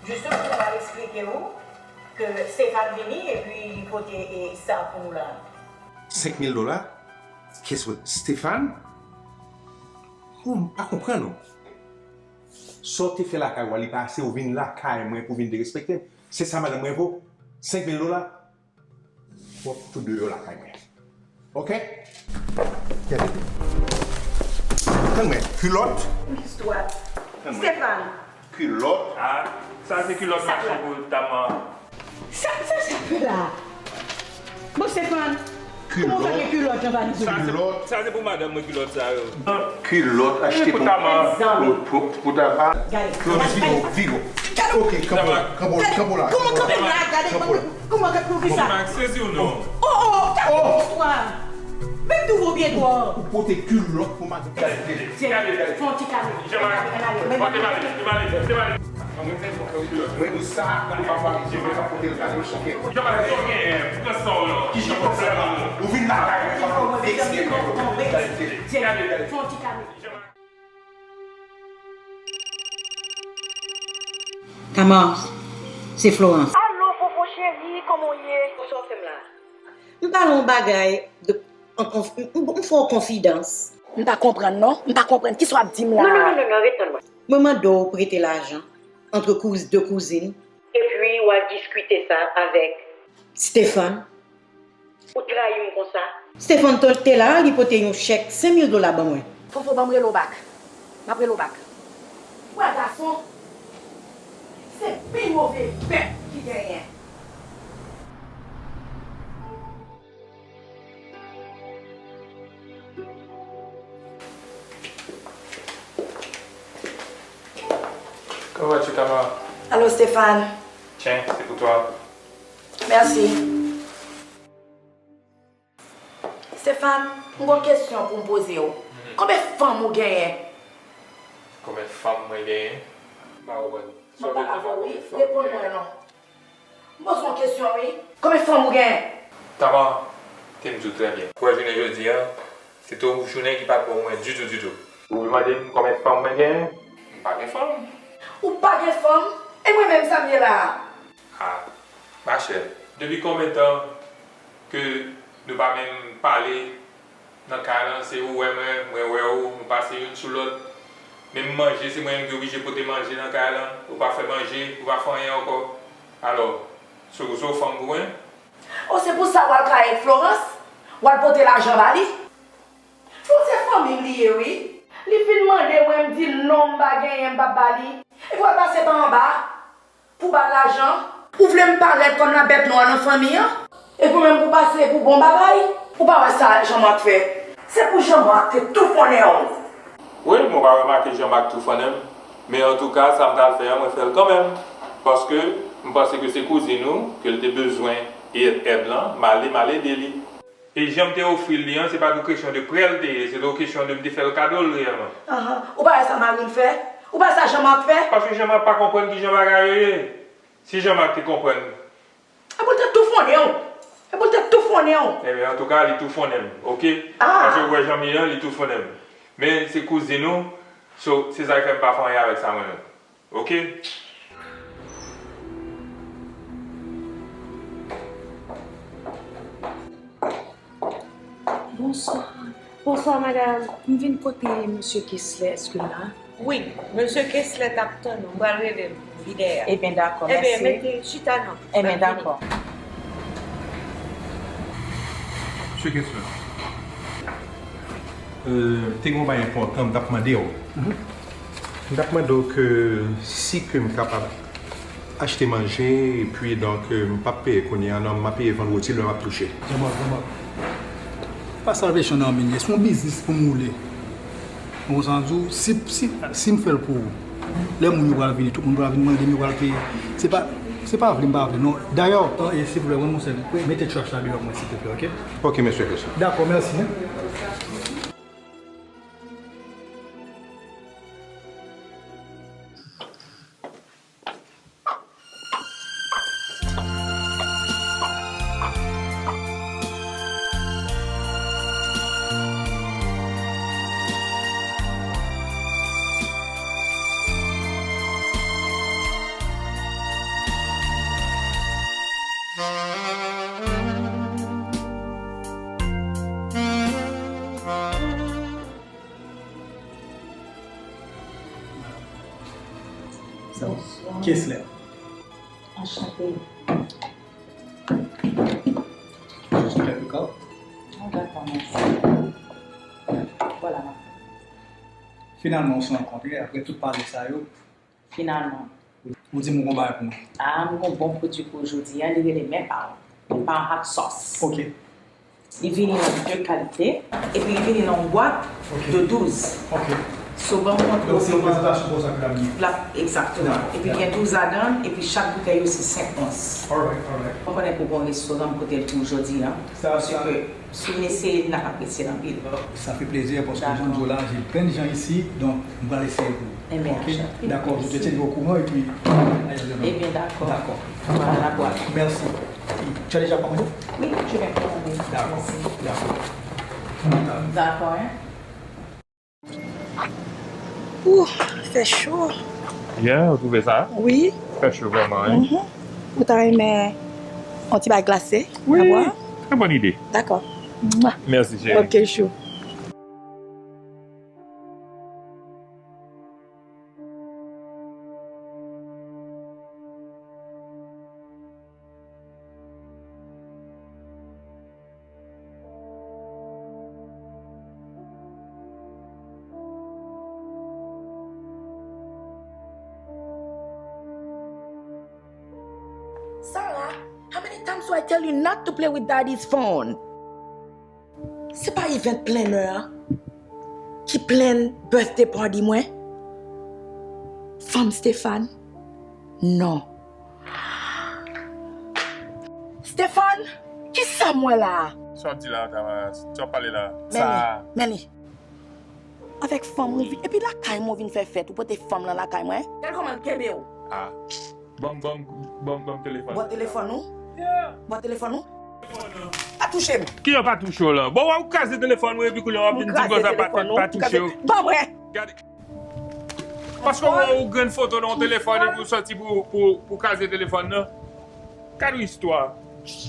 Jisteman, mwen pral eksplike w ke Stéphane vini epi li pote, e, sa pou nou la. Senk mil dola? Guess what? Stéphane? Oh, m pa konprann ou. Sa w te fè lakay ou a, li pa ase, ou vin lakay mwen pou vin derespekte m. Se sa madanm mwen vo? Senk mil dola? W ap fout deyò lakay mwen. Oke? Gade. Tann mwen, kilòt. Istwa. Tann mwen. Stéphane. Kilòt. Ah, sa se kilòt mache pou Tama. Sa, sa, sa fè la? Bon, Stéphane, Kòman w fè gen kilòt jan pa di kilòt? Sa se pou madanm mwen kilòt sa yo. Kilòt achte pou, pou, pou, pou Tama. Gade, Florence, vin, vin. Ok, kanpe la, kanpe la, kanpe la. Kòman kanpe la? Gade, kòman, kòman, pou kisa? Bon, m pa sezi w non. Oh, oh, gade istwa. Menm tou vou pye dwò. Ou pote kilòt pou madanm. Gade, gade, gade. Fè yon ti kare. Jan pa, bon, te male, te male, te male. Mwen di sa, mwen pa pale, mwen pa pote l kado, ok? Jan pa di, ok, pran sa w la. Ki jan pran sa w la? Ou vin lakay mwen, pa pou vekse mwen. Gade, gade. Fè yon ti kare. Tamar, se Florence. Alo, Fofo cheri, kòman w ye? Sa w fè m la? M pale yon bagay de, an konf-, m, m fè w konfidans. M pa konprann non, m pa konprann. Kisa w ap di m la? Non, non, non, non, non, ret tann mwen. Mwen mande w prete lajan antre kouz-, de kouzin. Epi w al diskite sa avèk Stéphane. Ou trayi m konsa? Stéphane t-, te la, li pote yon chèk senk mil dola ban mwen. Fofo, ban m rele w bak. M ap rele w bak. Ou wè gason, se pi move bèt ki genyen. Comment vas-tu, Tamar? Allô, Stéphane. Tiens, c'est pour toi. Merci. Stéphane, m gon kesyon pou m poze w. Mhm. Konbyen fanm ou genyen? Konbyen fanm mwen genyen? M pa konprann. Sa w vle di pa konbyen fanm mwen genyen? Reponn mwen non. M poze w yon kesyon, wi. Konbyen fanm ou genyen? Tama, te m di w trè byen. Pou wè jounen jodi a, se te yon jounen ki pa t bon pou mwen ditou, ditou. Ou vle mande m konbyen fanm mwen genyen? M pa gen fanm. Ou pa gen fanm? E mwen menm, sa m ye la a? Ah, machè, depi konbyen tan ke nou pa menm pale nan kay lan, se ou wè mwen, mwen wè ou, nou pase youn sou lòt. Menm manje, se mwen menm ki oblije pote manje nan kay lan. Ou pa fè manje, ou pa fè anyen ankò. Alò, se ou, se ou fanm pou mwen? Oh, se pou sa w al kay avèk Florence? W al pote lajan ba li? Florence se fanmi m li ye, wi. Li fin mande mwen, m di l non, m pa genyen, m p ap ba li. Epi w al pase pa anba pou ba l lajan. Ou vle m parèt kòm la bèt nwa nan fanmi an? Epi w menm pou pase pou bon bagay? Ou pa wè sa Jean Marc fè? Se pou Jean Marc te toufonnen w. Wi, mwen pa remake Jean Marc toufonnen m. Men antouka, sa m t al fè an, mwen fè l kanmenm. Paske m panse ke se kouzin ou, ke l te bezwen èd, èd lan, m ale, m al ede li. E jan m te ofri l li an, se pa t yon kesyon de prè l te ye, se te yon kesyon de m te fè l kado l reyèlman. Ahan. Ou pa wè sa mari l fè? Ou pa wè sa Jean Marc fè? Paske Jean Marc pa konprann kijan bagay yo ye. Si Jean Marc te konprann. E pou l te toufonnen w. E pou l te toufonnen w. Ebyen, antouka, li toufonnen m, oke? Ah. Paske ou wè jan m ye an, li toufonnen m. Men se kouzin ou, so, se sa k fè m pa fè anyen avèk sa mwen menm. Oke? Bonswa. Bonswa, madanm. M vin kote mesye Kessler, èske l la? Wi, mesye Kessler t ap tann ou. M pral rele l pou li dèyè. Ebyen, dakò, mèsi. Ebyen, mete chita non. Ebyen, dakò. Mesye Kessler, euh, te gen yon bagay enpòtan m t ap mande w. Mhm. M t ap mande w ke si ke m kapab achte manje, epi donk, euh, m p ap peye kounye a, non, m ap peye vandredi lè m ap touche. Jean-Marc, Jean-Marc. Pa salvation nan men, se yon biznis pou m woule. Ou konprann sa m di w? Si, si, si m fè l pou ou, lè moun yo pral vini, tout moun pral vin mande m, yo pral peye. Se pa, se pa vle m pa vle, non. Dayè, e silvouplè, mwen, monchè, mete trash la deyò mwen, silvouplè, oke? Oke, mesye, mesye. Dakò, mèsi, en. Bonswa. Kessler. Anchante. Jus kèk koka. Oh, dakò, mèsi. Vwala, m ap. Finalman, on se rankontre, apre tout pale sa yo. Finalman. Ou di m ou gon bagay pou mwen. Ah, m gon bon pwodui pou ou jodi a, li rele men pa w. Men pa w hot sauce. Oke. Li vini nan de kalite, epi li vini nan yon bwat de douz. Ok. So, ban m montre w kòman. Donk, se yon prezentasyon konsa ke l ap gen. L ap, egzakteman. Dakò, dakò. Epi gen douz ladan l, epi chak boutèy yo se senk ons. Alright, alright. Mwen konnen ke w gen yon restoran m pote l pou w jodi a. Sa, sa. Paske si w eseye, n ap apresye l anpil. Ça fait plaisir parce que jan m di w la, j'ai plein de gens ici, donc m pral eseye pou ou. Ok? Dakò, je te tiendrai au courant et puis. Ebyen, dakò. Dakò. Voilà, voilà. Merci. Tu as déjà commandé? Oui, je vais commander. D'accord, d'accord. D'accord, hein? Ouh, fè cho. Yeah, ou twouve sa? Wi. Fè cho vrèman, wi. Mhm. Ou ta renmen yon ti bagay glase? Wi. Trè bòn ide. Dakò. Mwa. Mèsi, cheri. Ok, chou. Sarah, how many times do I tell you not to play with daddy's phone? Se pa event planner an ki plan birthday party mwen? Fanm Stéphane? Non. Stéphane, kisa m wè la a? Sa w ap di la, Tamara? Sa w ap pale la? Men li, men li. Avèk fanm ou vin, epi lakay mwen ou vin fè fèt, ou pote fanm lan lakay mwen? Gade kòman l kenbe w. Ah. Ban m, ban m, ban m, ban m telefòn. Ban telefòn ou? Yeah. Ban telefòn ou? Pa touche m. Kijan pa touche w lan? Bon, wè ou kraze telefòn mwen epi kounye a w ap vin di m konsa pa, pa touche w. Ban mwen. Gade. Paske w wè ou grenn foto nan yon telefòn epi w sòti pou, pou, pou kraze telefòn nan. Gade yon istwa.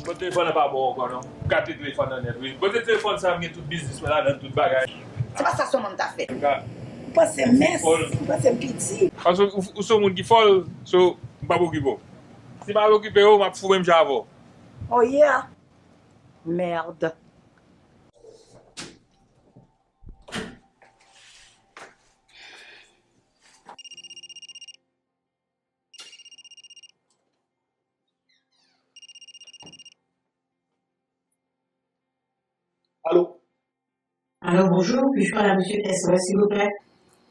Bon, telefòn nan pa bon ankò non. Gate telefòn nan nèt wi. Bon, telefòn sa a m gen tout biznis mwen ladan l, tout bagay. Se pa sa sèlman m ta fè. Ou panse m mens? Ou panse m piti? Paske ou, ou se yon moun ki fòl, so m p ap okipe w. Si m al okipe w, m ap fou menm jan avè w. Oh yeah. Merde. Allô? Allô, bonjour, puis-je parler à monsieur Kessler, s'il vous plaît?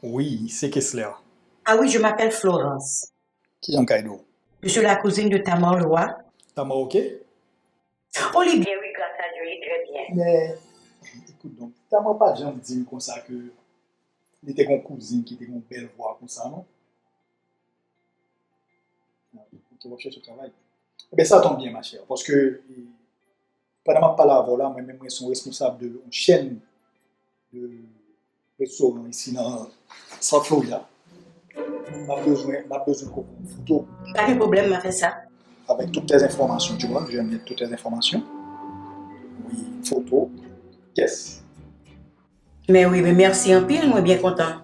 Oui, c'est Kessler. Ah oui, je m'appelle Florence. Kijan m ka ede w? Je suis la cousine de Tamar Leroy. Tamar, ok? Oh, li byen, wi, gras a Dye, li trè byen. Men, ekout donk, Tamar pa t janm di m konsa ke li te gen yon kouzin ki te gen yon bèl vwa konsa, non? Ah, ok, w ap chèche travay. Ebyen, sa tonbe byen, ma chère, paske, eh, pandan m ap pale avè w la, mwen menm, mwen se yon responsab de yon chèn de restoran isi nan South Florida. M ap bezwen, m ap bezwen kòb pou foto. Pa gen pwoblèm, m a fè sa. Avec toutes tes informations, tu vois, je vais mettre toutes tes informations. Oui, foto. Yes. Men wi, men mèsi anpil, mwen byen kontan.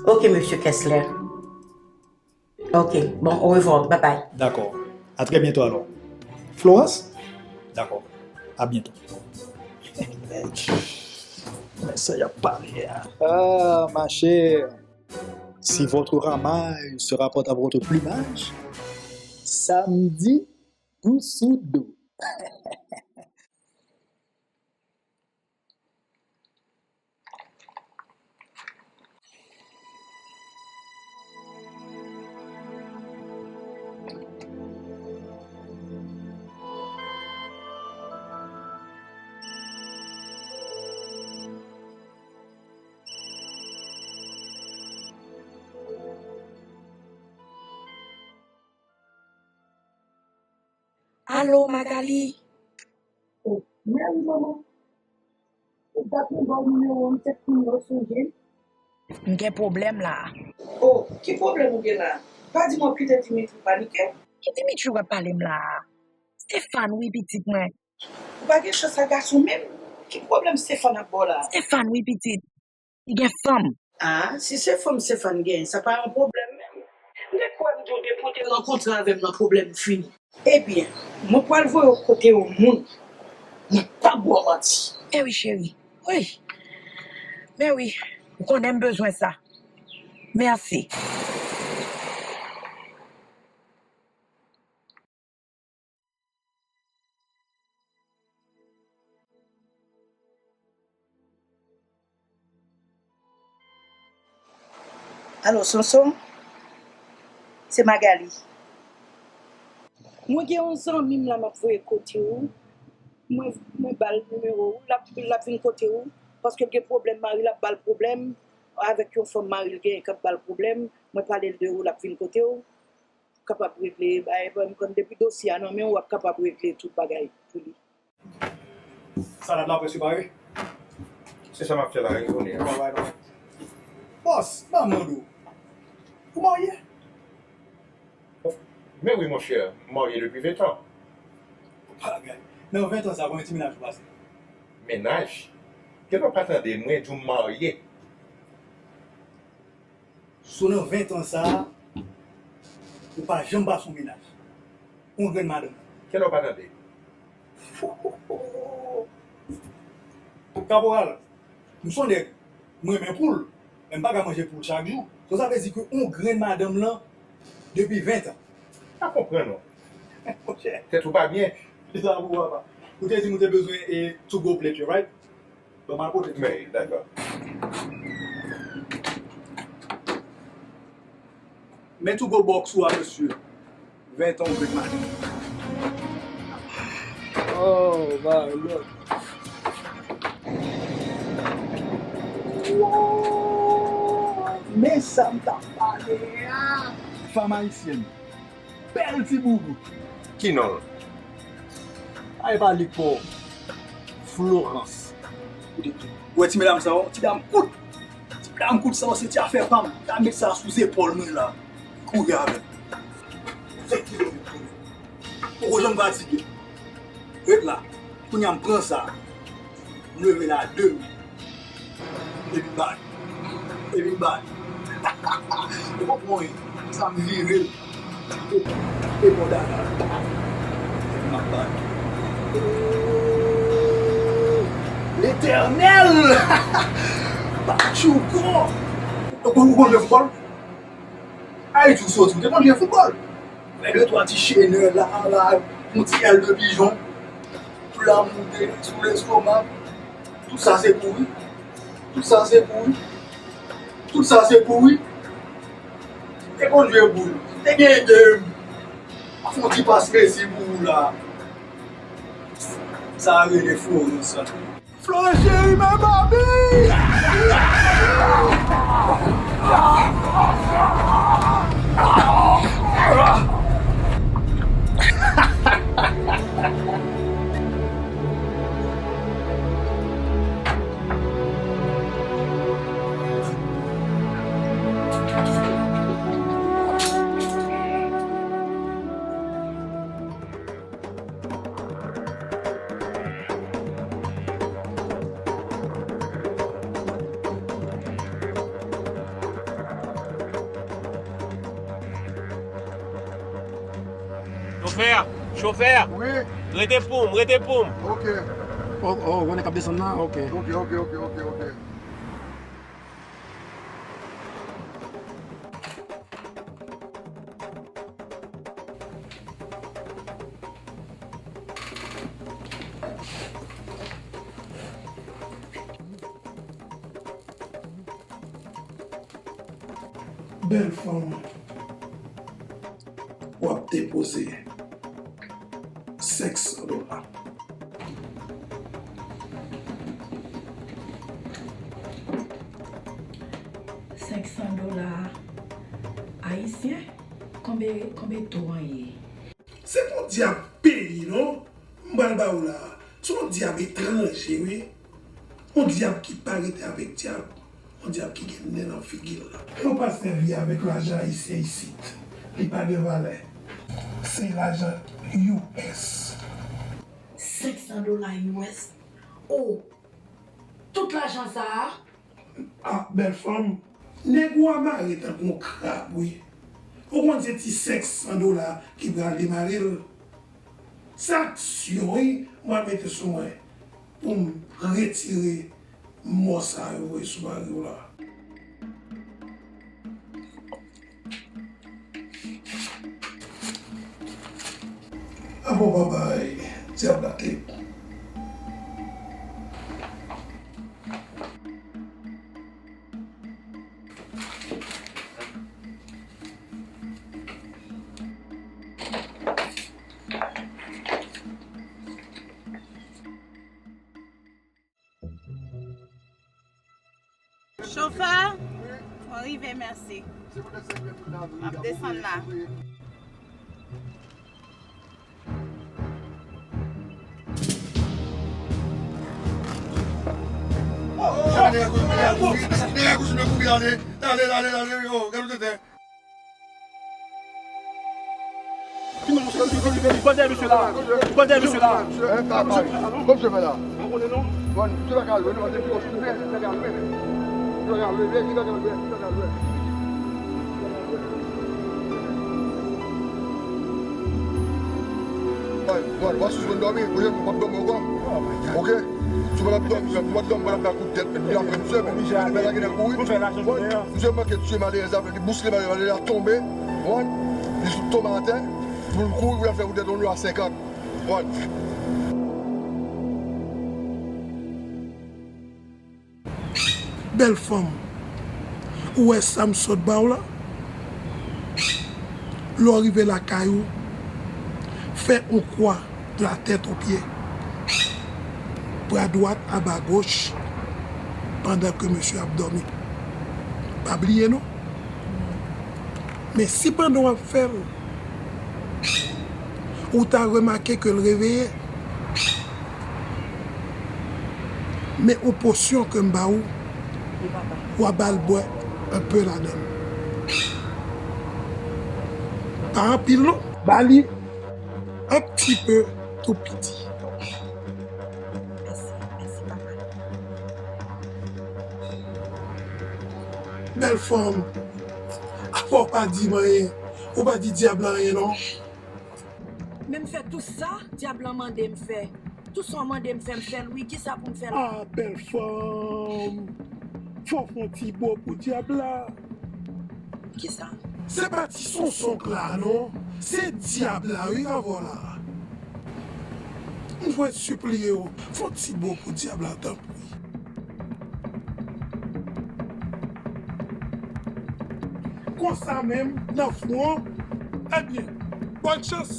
Ok, mesye Kessler. Ok, bon, au revoir, bye bye. D'accord. À très bientôt alors. Florence? D'accord. À bientôt. Men sa y ap pale a. Ah, ma chère, si votre ramage se rapporte à votre plumage, samedi, goussou dou. Alo, Magali? Oh, mèwi, manman. Ou dat mwen ba w nimewo m, m te konn ou sonje m. M gen pwoblèm la. Oh, ki pwoblèm ou gen la? Pa di mwen w kite Dimitri panike. Ki Dimitri w ap pale m la a? Stéphane wi, pitit mwen. Ou pa gen chans ak gason menm? Ki pwoblèm Stéphane ap ba w la? Stéphane wi, pitit. Li gen fanm. Ah, si se fanm Stéphane genyen, sa pa yon pwoblèm menm. M te kwè m di w depi w te rankontre avè m nan pwoblèm fini. Ebyen, mwen pral voye w kote yon moun. Mwen p ap ba w manti. Mèwi cheri. Wi. Mèwi, ou konnen m bezwen sa. Mèsi. Alo, Sonson? Se Magali. Mwen gen yon zanmi m la m ap voye kote w. Mwen, mwen ba l nimewo w. L ap, l ap vin kote w. Paske l gen pwoblèm, mari l ap ba l pwoblèm. Avèk yon fanm mari l genyen k ap ba l pwoblèm. Mwen pale l de ou, l ap vin kote w. Kapab regle bagay, ban m konn depi dosye a nan men w, w ap kapab regle tout bagay pou li. Salad la prèske pare. Se sa m ap fè la, wi, kounye a. Alright, alright. Bòs, ban m mande w. Ou marye? Men wi, monchè, m marye depi ven tan. Bagay. Nan ven tan sa, konbyen ti mennaj ou pase? Mennaj? Kèlè w pa tande, mwen di w m marye. So nan ven tan sa a, ou pa janm pase yon mennaj. Yon grenn madanm. Kèlè w pa tande? Kaporal, m se yon nèg, m renmen poul, men m pa ka manje poul chak jou. So sa vle di ke yon grenn madanm lan depi ven tan. Pa konprann ou. Monchè. Tèt ou pa byen. Li la pou papa. Ou te di nou te bezwen e two go plate yo, right? Bon, m al pote. Men, dakò. Men two go box ou a, mesye. Ven tan ou vle mande. Oh, my Lord. Wow! Men sa m t ap pale a. Fanm ayisyèn. Bèl ti boug. Ki non l? Ay, pa li po. Florence. Ou wè ti medam sa yo? Ti dam kout. Ti dam kout sa yo, se ti afè pa m. Ta met sa sou zepòl mwen la. Kouri avè l. Se ki yo vin konnen. Poko janm fatige. Ret la. Kounye a m pran sa. M leve l a de men. Epi bay. Epi bay. E pa pran anyen. Sa m vire l. E bon dada. Epi m ap bay. Letènèl! Patchouko! Ou konn, ou konn jwe foutbòl? Ayiti ou soti, ou te konn jwe foutbòl? Fè de twa ti chenè la, la, yon ti èl de pijon. Pou la moute sou lestomak. Tout sa se pou wi. Tout sa se pou wi. Tout sa se pou wi. Te konn jwe boul. Te gen game. A fè yon ti pas Messi pou ou la. Sa a rele Florence sa. Florence cheri, men papi! Chofè! Chofè! Wi. Rete pou m, rete pou m. Ok. Oh, oh, ou konnen k ap desann nan? Ok. Ok, ok, ok, ok, ok. Bèl fanm, w ap depoze senk san dola. Senk san dola ayisyen? Konbe, konbe to an ye? Se pa yon dyab peyi non m pral ba ou la a. Se yon dyab etranje wi. Yon dyab ki pa rete avèk dyab. Yon dyab ki gen nen nan figi l la. Yo pa sèvi avèk lajan ayisyen isit. Li pa gen valè. Se lajan U S. Senk san dola U S? Oh! Tout lajan sa a? Ah, bèl fanm. Nèg ou a mare tankou yon krab, wi. Ou konn se ti senk san dola ki pral demare l. Se aksyon, wi, mwen mete sou mwen pou m retire mò sa yo voye sou mari w la. Apo babay, dyab la te. Chofè, mwen rive, mèsi. M ap desann la. Nèg a kouri, nèg a kouri, nèg a kouri, ale, ale, ale, ale, yo, gade w tenten. Bò dèyè misye la. Bò dèyè misye la. Kòm se fè la. Bon, misye pa ka lwen, non, se pi wòch, misye pa ka lwen. Misye pa ka lwen, misye pa ka lwen, misye pa ka lwen. Bon, bon, bon, si w jwenn dòmi, ou jwenn w p ap dòmi ankò. Ok? Si w pa t ap dòmi, si w pa t dòmi, w ap pran kout tèt, epi apre misye, men, misye lage nan kouri. Misye manke tiye malerèz la, li bouske malerèz la, li tonbe. Bon, li sot tonbe atè. Pou l kouri, pou l al fè wout dèyè yon lwa senkant. Bon. Bèl fanm, ou wè sa m sot ba w la? Lè w rive lakay ou, fè yon kwa de la tèt o pye, bra dwat aba goch, pandan ke mesye ap dòmi. Pa bliye non. Men si pandan w ap fè l, ou ta remake ke l reveye, men yon posyon ke m ba ou, w a ba l bwè enpe ladan l. Pa anpil non, ba li yon ti pe tou piti. Mèsi, mèsi papa. Bèl fanm, apa w pa di m anyen, ou pa di dyab la anyen non. Men m fè tou sa dyab lan mande m fè. Tou sa w mande m fè, m fè l wi. Kisa pou m fè la? Ah, bèl fanm. Fò w fè yon ti bo pou dyab la. Kisa? Se pa ti Sonson k la non. Se dyab la wi k avè w la. M jwenn sipliye w. Fè yon ti bo pou dyab la, tanpri. Konsa menm, nan fwon. Ebyen, bòn chans.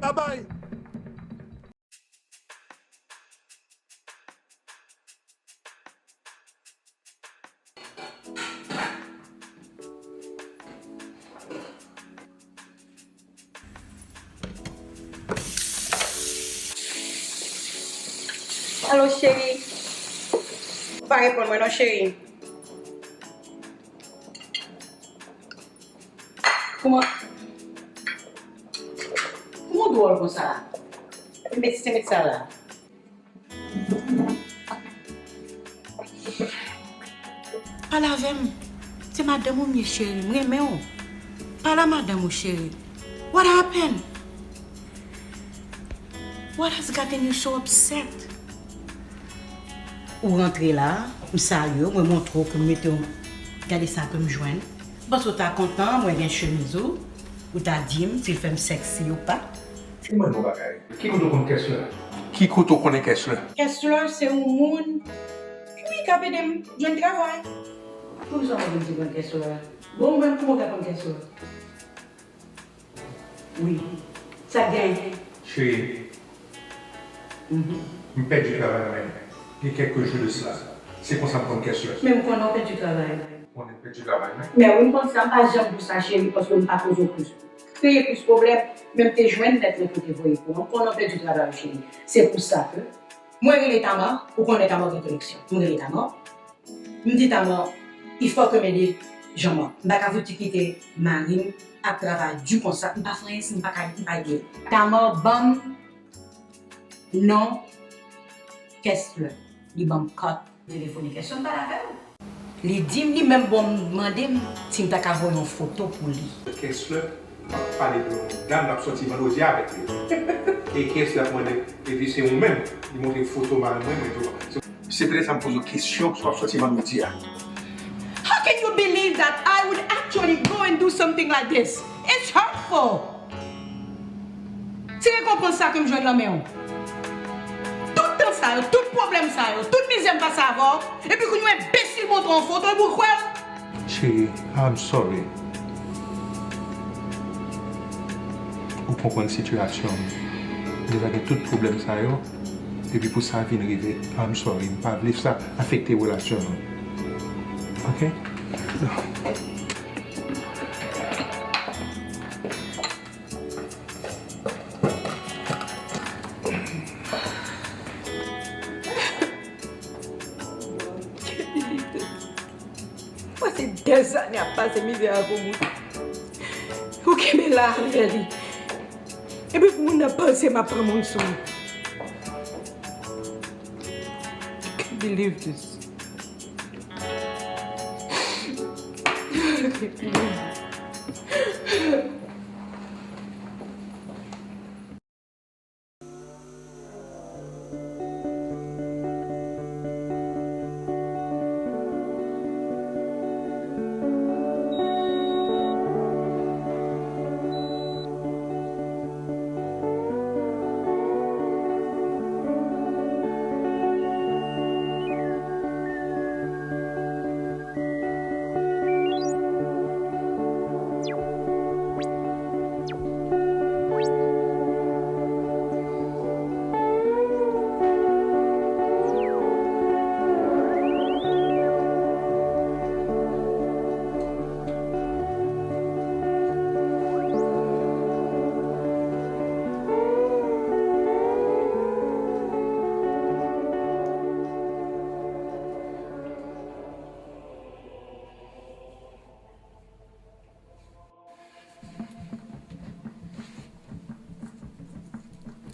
Babay. Alo, cheri. Ou pa reponn mwen non, cheri. Kouman, kouman w dwòl konsa la? Ki meti se met sa la? Pale avè m. Se madanm ou m ye, cheri. M renmen w. Pale a madanm ou, cheri. What happened? What has gotten you so upset? Ou rantre la, m salye w, mwen montre w pou m mete w. Gade sa ke m jwenn. M panse w ta kontan, mwen gen chemiz ou. Ou ta di m si l fè m sexy ou pa. Ou mande yon bagay. Ki kote w konn Kessler? Ki kote w konnen Kessler? Kessler se yon moun, wi, k ap ede m jwenn travay. Poukisa w mande m si m konn Kessler? Bon, ou menm, kouman w ka konn Kessler? Wi. Sa k genyen? Cheri, m pèdi travay mwen gen kèk jou de sila. Se konsa m konn Kessler. Men m konnen w pèdi travay. Konnen pèdi travay mwen. Men wi, m konn sa, m pa janm di w sa, cheri, paske m pa koze w plis. Kreye plis pwoblèm, men m te jwenn lèt lan ke w te voye pou mwen. M konnen w pèdi travay ou, cheri. Se pou sa ke mwen rele Tama, ou konnen Tama gen koneksyon. M rele Tama, m di Tama, il faut que m ede Jean-Marc. M pa ka fouti kite mari m ap travay di konsa. M pa fè anyen si m pa ka, m pa ede l. Tama ban m non Kessler. Li ban m kòd. Telefone Kessler, m pale avè l. Li di m, li menm bon mande m si m ta ka voye yon foto pou li. Kessler, m ap pale de yon dam m ap sòti vandredi a avèk li. E Kessler ap mande, epi se ou menm, li montre foto mari mwen, mwen di w. Se poutèt sa m poze w kesyon si w ap sòti vandredi a. How can you believe that I would actually go and do something like this? It's hurtful. Ti rekonpans sa ke m jwenn nan men w. Tout tan sa yo, tout pwoblèm sa yo, tout mizè m pase avè w, epi kounye a yon enbesil montre w yon foto epi w kwè l? Cheri, I'm sorry. Ou konprann sitiyasyon m. M deja gen tout pwoblèm sa yo, epi pou sa vin rive, I'm sorry. M pa vle sa afekte relasyon nou. Ok. Pase dèzane ap pase mizè ak yon moun. Ou kenbe la avè li. Epi pou moun nan panse m ap pran moun sou li. I can't believe this.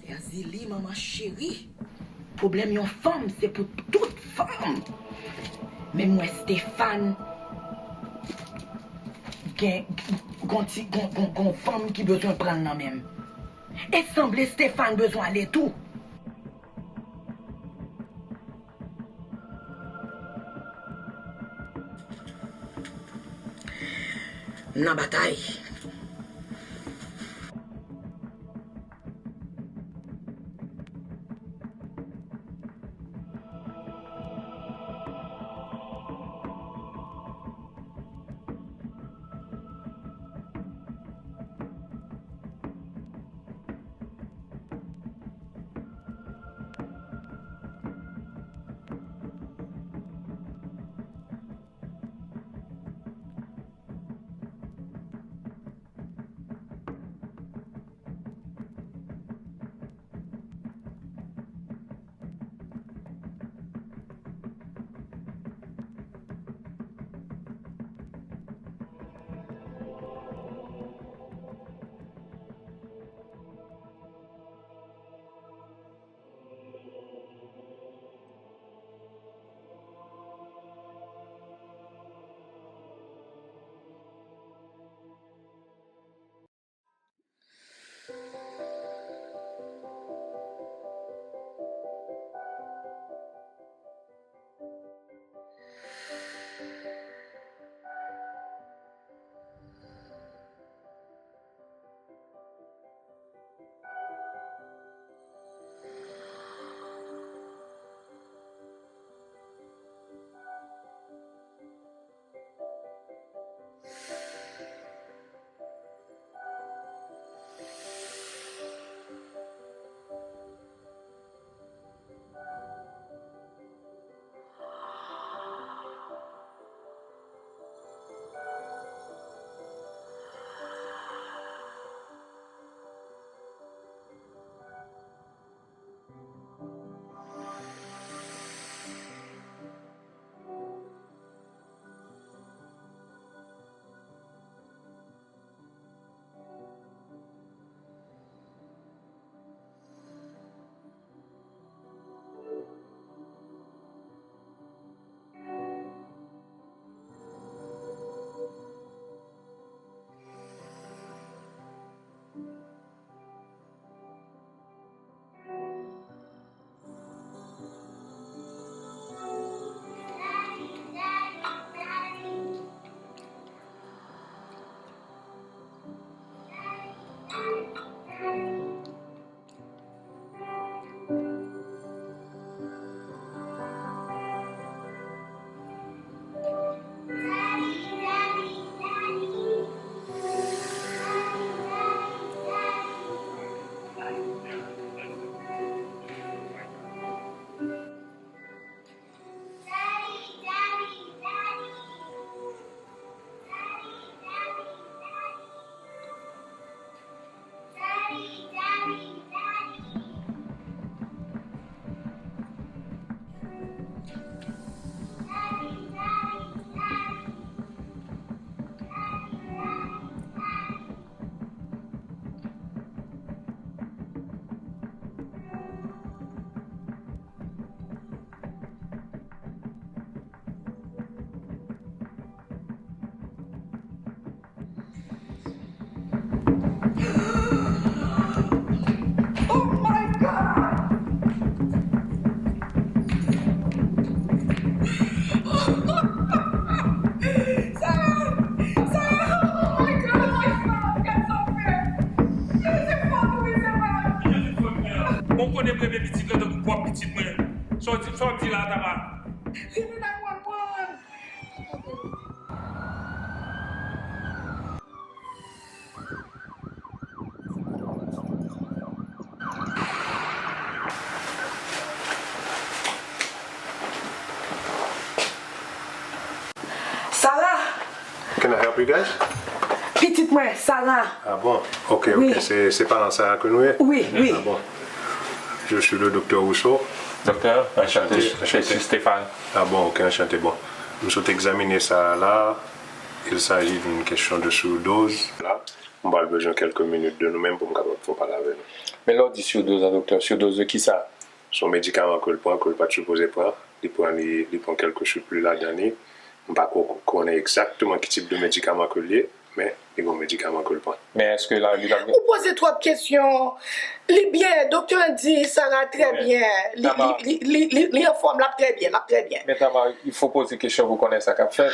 Yazili, manman cheri. Pwoblèm yon fanm, se pou tout fanm. Menm mwen, Stéphane, gen, gon ti, gon, gon, gon fanm ki bezwen pran l nan men m. E sanble Stéphane bezwen ale tou. M nan batay. Bon, konnen m renmen pitit lan tankou pwòp pitit mwen. Sa w di, sa w di la, Tama? Li vin nine one one. Sarah! Can I help you guys? Pitit mwen, Sarah. Ah bon? Ok, ok. Wi. Se, se paran Sarah ke nou ye? Wi, wi. Ah bon. Je suis le docteur Rousseau. Docteur, enchanté. Enchanté, enchanté. Je suis Stéphane. Ah bon, ok, enchanté. Bon. M sot egzamine Sarah la. Il s'agit d'une question de surdose. La, m pral bezwen kèlke minit de nou menm pou m kapab fè yon pale avè nou. Men lè w di surdose la, doktè, surdose de kisa? Se yon medikaman ke l pran, ke l pa t sipoze pran. Li pran, li, li pran kèlke sipli ladan li. M pa ko-, konnen egzakteman ki tip de medikaman ke l ye, men li gen yon medikaman ke l pran. Men èske la, li ta... Ou poze twòp kesyon. Li byen, doktè an di Sarah trè byen. Li, li, li, li, li, li anfòm, l ap trè byen, l ap trè byen. Men Tama, il faut poze kesyon pou konnen sa k ap fèt.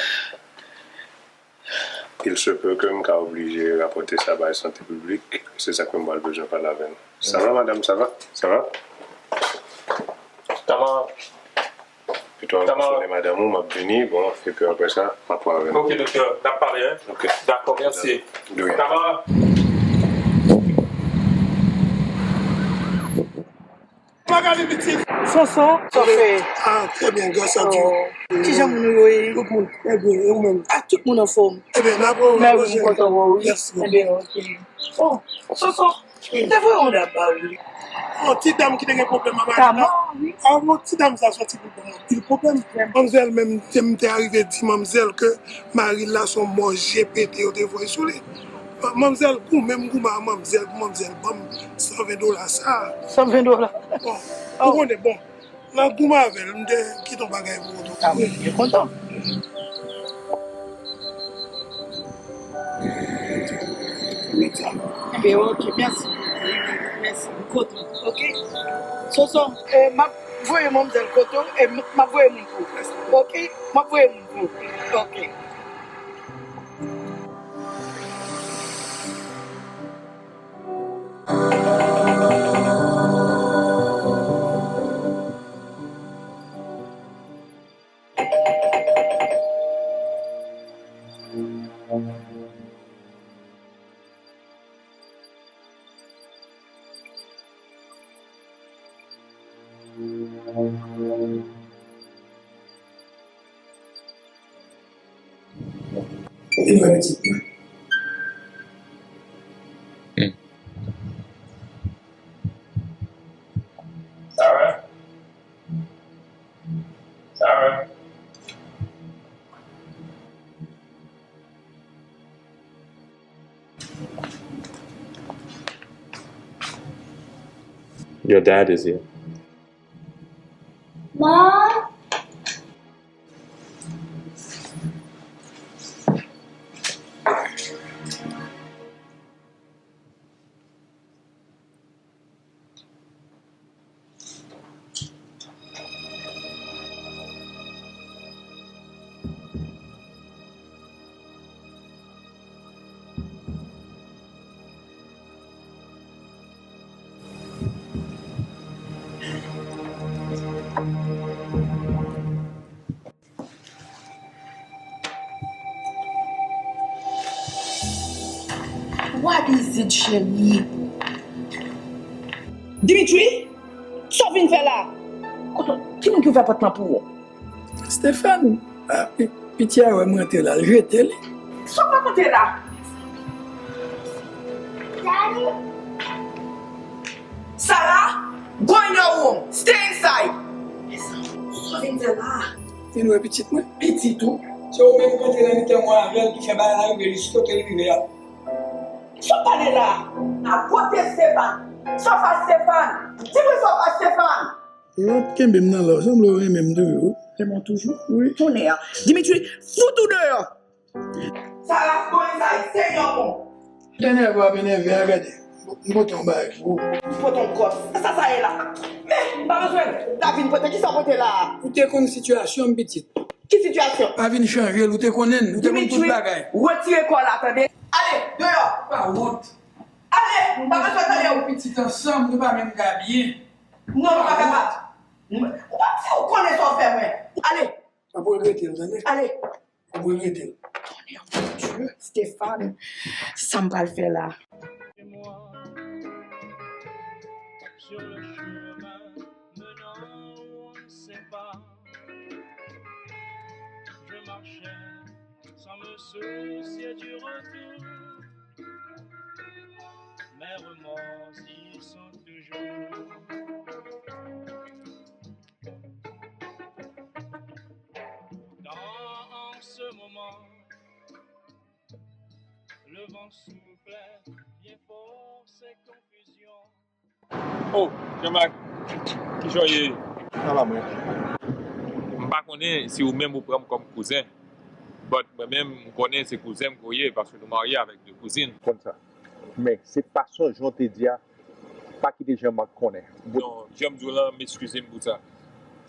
Il se peut que m ka oblije rapòte sa bay sante piblik. Se sa ke m pral bezwen pale avè nou. Sa va, madanm? Sa va? Sa va? Tama. Pito an sone madanm ou, m ap vini, bon, epi apre sa, m ap pale avè nou. Ok, doktè, n ap pale, hein? Ok. Dakò, mèsi. De rien. Tama. Magali pitit. Sonson. Sa w fè? Ah, trè byen, gras a Dye. Oh. Kijan moun ou yo ye? Tout moun trè byen, e ou menm? Ah, tout moun anfòm. Ebyen, n ap wè w. Mèsi, m kontan wè w, wi. Mèsi. Ebyen, ok. Oh, Sonson, m te voye yon dam ba ou, wi. Oh, ti dam ki te gen pwoblèm ak Marina. Wi. Ah, bon, ti dam sa soti pou ban m anpil pwoblèm. Manmzèl menm, te, m te arive di manmzèl ke mari l la se yon mò je pete yo te voye sou li. Manmzèl goumen, m goumen a manmzèl pou manmzèl ban m san ven dola sa. San ven dola? Bon, ou konnen, bon, nan goumen avè l, m te kite yon bagay pou ou tou. Ah, mwen byen kontan. Ebyen, ok, mèsi. Mèsi, m kontan, ok? Sonson, eh, m ap voye manmzèl kote w, e m, m ap voye moun pou ou. Ok? M ap voye moun pou ou. Ok. Vin wè pitit mwen. Hmm. Sarah. Sarah. Your dad is here. Mom? What is it, cheri? Dimitri, sa w vin fè la? Kote, ki moun ki ouvè pòt lan pou ou? Stéphane, ah, pi-, piti a wè m rantre la, l jete li. Sa w rakonte la? Sarah, go in your room. Stay inside. Sa w vin fè la? Vin wè pitit mwen. Pitit ou? Se ou menm k antre nan mitan mwen avè l ki fè bagay la rive jis kote l rive a. Sa w pale la? A kote Stéphane? Sa w fè Stéphane? Di mwen sa w fè Stéphane? Ou ap kenbe m nan la, w sanble w renmen m toujou. Renmen w toujou? Wi. Tonnè a. Dimitri, fout ou deyò! Sarah, go inside, stay in your room. Ou te nève, w ap enève a, gade. M pote yon bagay pou ou. M pote yon kòs. Sa sa ye la? Men, m pa bezwen. David pote, kisa w pote la a? Ou te konn sitiyasyon m, pitit. Ki sitiyasyon? Pa vin chanje l, ou te konnen l, ou te konn tout bagay. Dimitri, retire kò w la, tande? Ale, deyò! Pa wont. Ale, m pa bezwen tande w. Pitit ansanm, nou pa menm ka byen. Non, nou pa kapab. Ou pa, si ou konnen sa w fè mwen. Ale. W ap regrete l, tande. Ale. W ap regrete l. Stéphane, sa m pral fè la? Sur le chemin menant où on ne sait pas, je marchais sans me soucier du retour. Mes remords y sont toujours. Dans ce moment, le vent soufflait bien fort ses confusions. Oh, Jean-Marc, kijan w ye? Sa va, mwen. M pa konnen si ou menm ou pran m kòm kouzen, but mwen menm, m konnen se kouzen m ke w ye, paske nou marye avèk de kouzin. Konn sa. Men, se fason jan w te di a, pa kite Jean-Marc konnen. Non, jan m di w lan, m eskize m pou sa.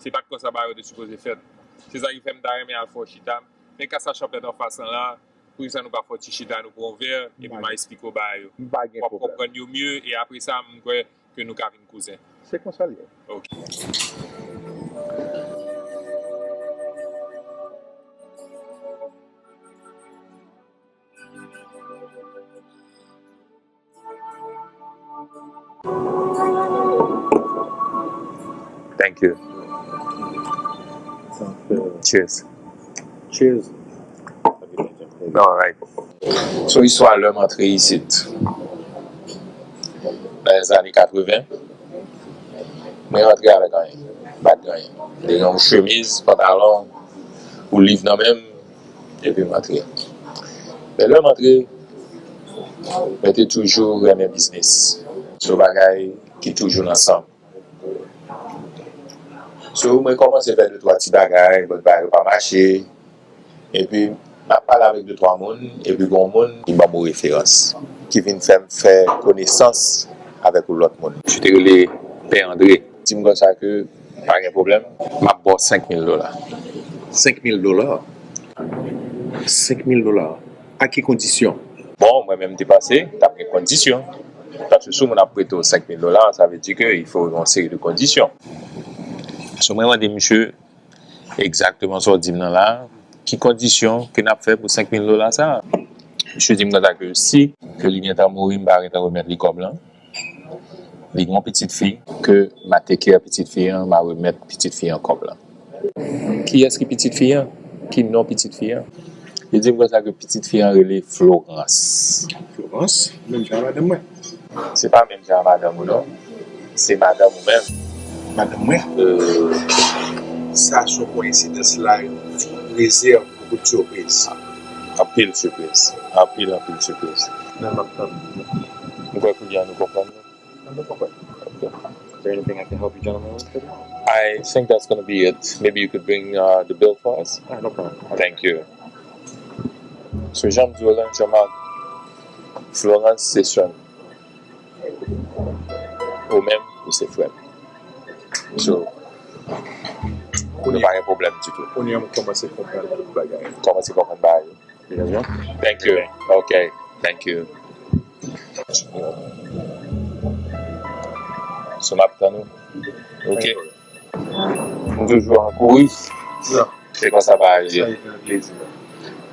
Se pa t konsa bagay yo te sipoze fèt. Se sa ki fè m ta renmen al fè w chita. Men ka sa chanpèt anfas lan la, poukisa nou pa fè w ti chita nou pran yon vè, epi m a eksplike w bagay yo. M pa gen pwoblèm. W ap konprann yo mye, e apre sa, m kwè ke nou ka vin kouzen. Se konsa l ye. Ok. Thank you. Cheers. Cheers. All right. So, istwa lè m antre isit, nan lèzane katreven, mwen rantre avèk anyen. M pa t gen anyen. M te gen yon chemiz, pantalon, yon liv nan men m, epi m antre. Men lè m antre, mwen te toujou renmen biznis. Se yon bagay ki toujou nan san m. So, mwen kòmanse fè de twa ti bagay, but bagay yo pa mache. Epi, m ap pale avèk de twa moun, epi gon moun ki ban m yon referans, ki vin fè m fè konesans avèk yon lòt moun. Misye te rele Pè Andre. Di m konsa ke pa gen pwoblèm, m ap ba w senk mil dola. Senk mil dola? Senk mil dola? A ki kondisyon? Bon, mwen menm m te panse t ap gen kondisyon. Paske si yon moun ap prete w senk mil dola, sa vle di ke il faut yon seri de kondisyon. So, mwen mande misye egzakteman sa w di m nan la, ki kondisyon ke n ap fè pou senk mil dola sa a? Misye di m konsa ke si ke li gentan mouri, m pa gentan remèt li kòb lan. Li gen yon pitit fi, ke m a take care pitit fi an, m a remèt pitit fi an kòb lan. Kiyès ki pitit fi an? Ki non pitit fi an? Li di m konsa ke pitit fi an rele Florence. Florence? Menm jan a madanm mwen. Se pa menm jan a madanm ou non. Se madanm ou menm. Madanm mwen? Euh, sa se yon koyensidans la, yon rezèv pou tout sipriz. Anpil sipriz. Anpil, anpil sipriz. Men m ap tann. M kwè kounye a nou konprann. Is there anything I can help you gentlemen with today? I think that's gonna be it. Maybe you could bring, uh, the bill for us. Ah, no problem. Thank you. So, jan m di w lan, Jean-Marc, Florence se sè m. Ou menm, ou se frè m. So, nou pa gen pwoblèm ditou. Kounye a, m kòmanse konprann tout bagay. Kòmanse konprann bagay. Thank you. Ok. Thank you. So, m ap tann ou. Ok. M toujou an kouri. Se konsa bagay yo ye. Sa fè plezi.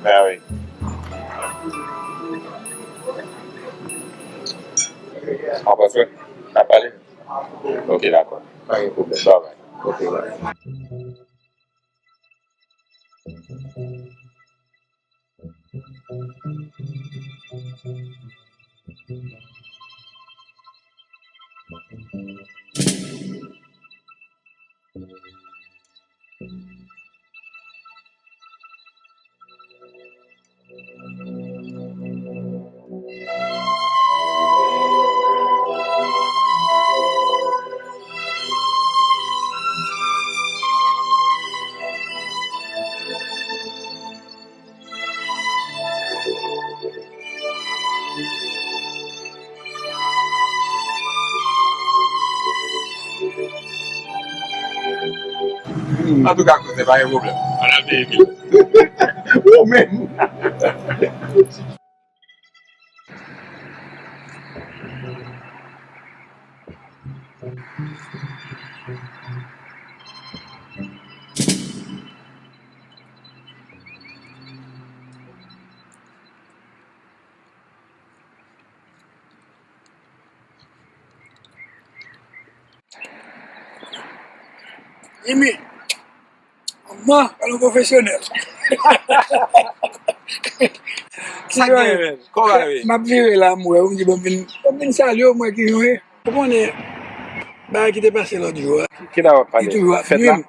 Ben wi. Anpwen frè, n ap pale? Ok, dakò. Pa gen pwoblèm. Bye bye. Ok, bye. Antouka, kouzen, pa gen pwoblèm. Ann al peye bil. Ou menm. Jimmy, manman, pa nan pwofesyonèl. Sa gen, men? Kòman w ye? M ap vire la, m wè, ou m di, bon, m vin, bon, m vin salye w, m wè ki jan w ye. Ou konnen, bagay ki te pase lòt jou a, ki, ki ta w ap pale? Li toujou ap nwi m.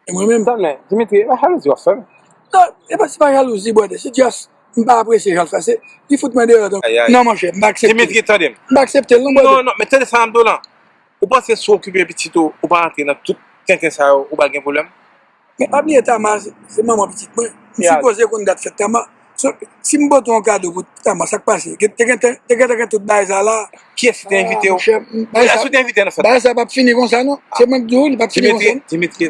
E mwen menm? Tann, men, Dimitri, e pa jalouzi w ap fè m? Non, e pa, se pa jalouzi, brother. Se just, m pa apresye jan l fè. Se, li fout mwen deyò, donk. Ay, ay. Non, monchè, m pa aksepte. Dimitri, tande m. M pa aksepte l, non, brother. Non, non, men tande sa m ap di w lan. Ou panse si w okipe pitit ou, ou pa rantre nan tout tenten sa yo, ou pa gen pwoblèm? Men pa bliye Tama, se, se manman pitit mwen. M sipoze konn dat fèt Tama. So, si m pote yon kado pou Tama, sa k pase? Gen, te gen, te, te gen, te gen tout bagay sa la. Kiyès ki te envite w? Ah, monchè, m, bagay sa, kiyès ou te envite nan fèt la? Bagay sa p ap fini konsa, non. Se mwen k di w, li p ap fini konsa, non. Dimitri, Dimitri,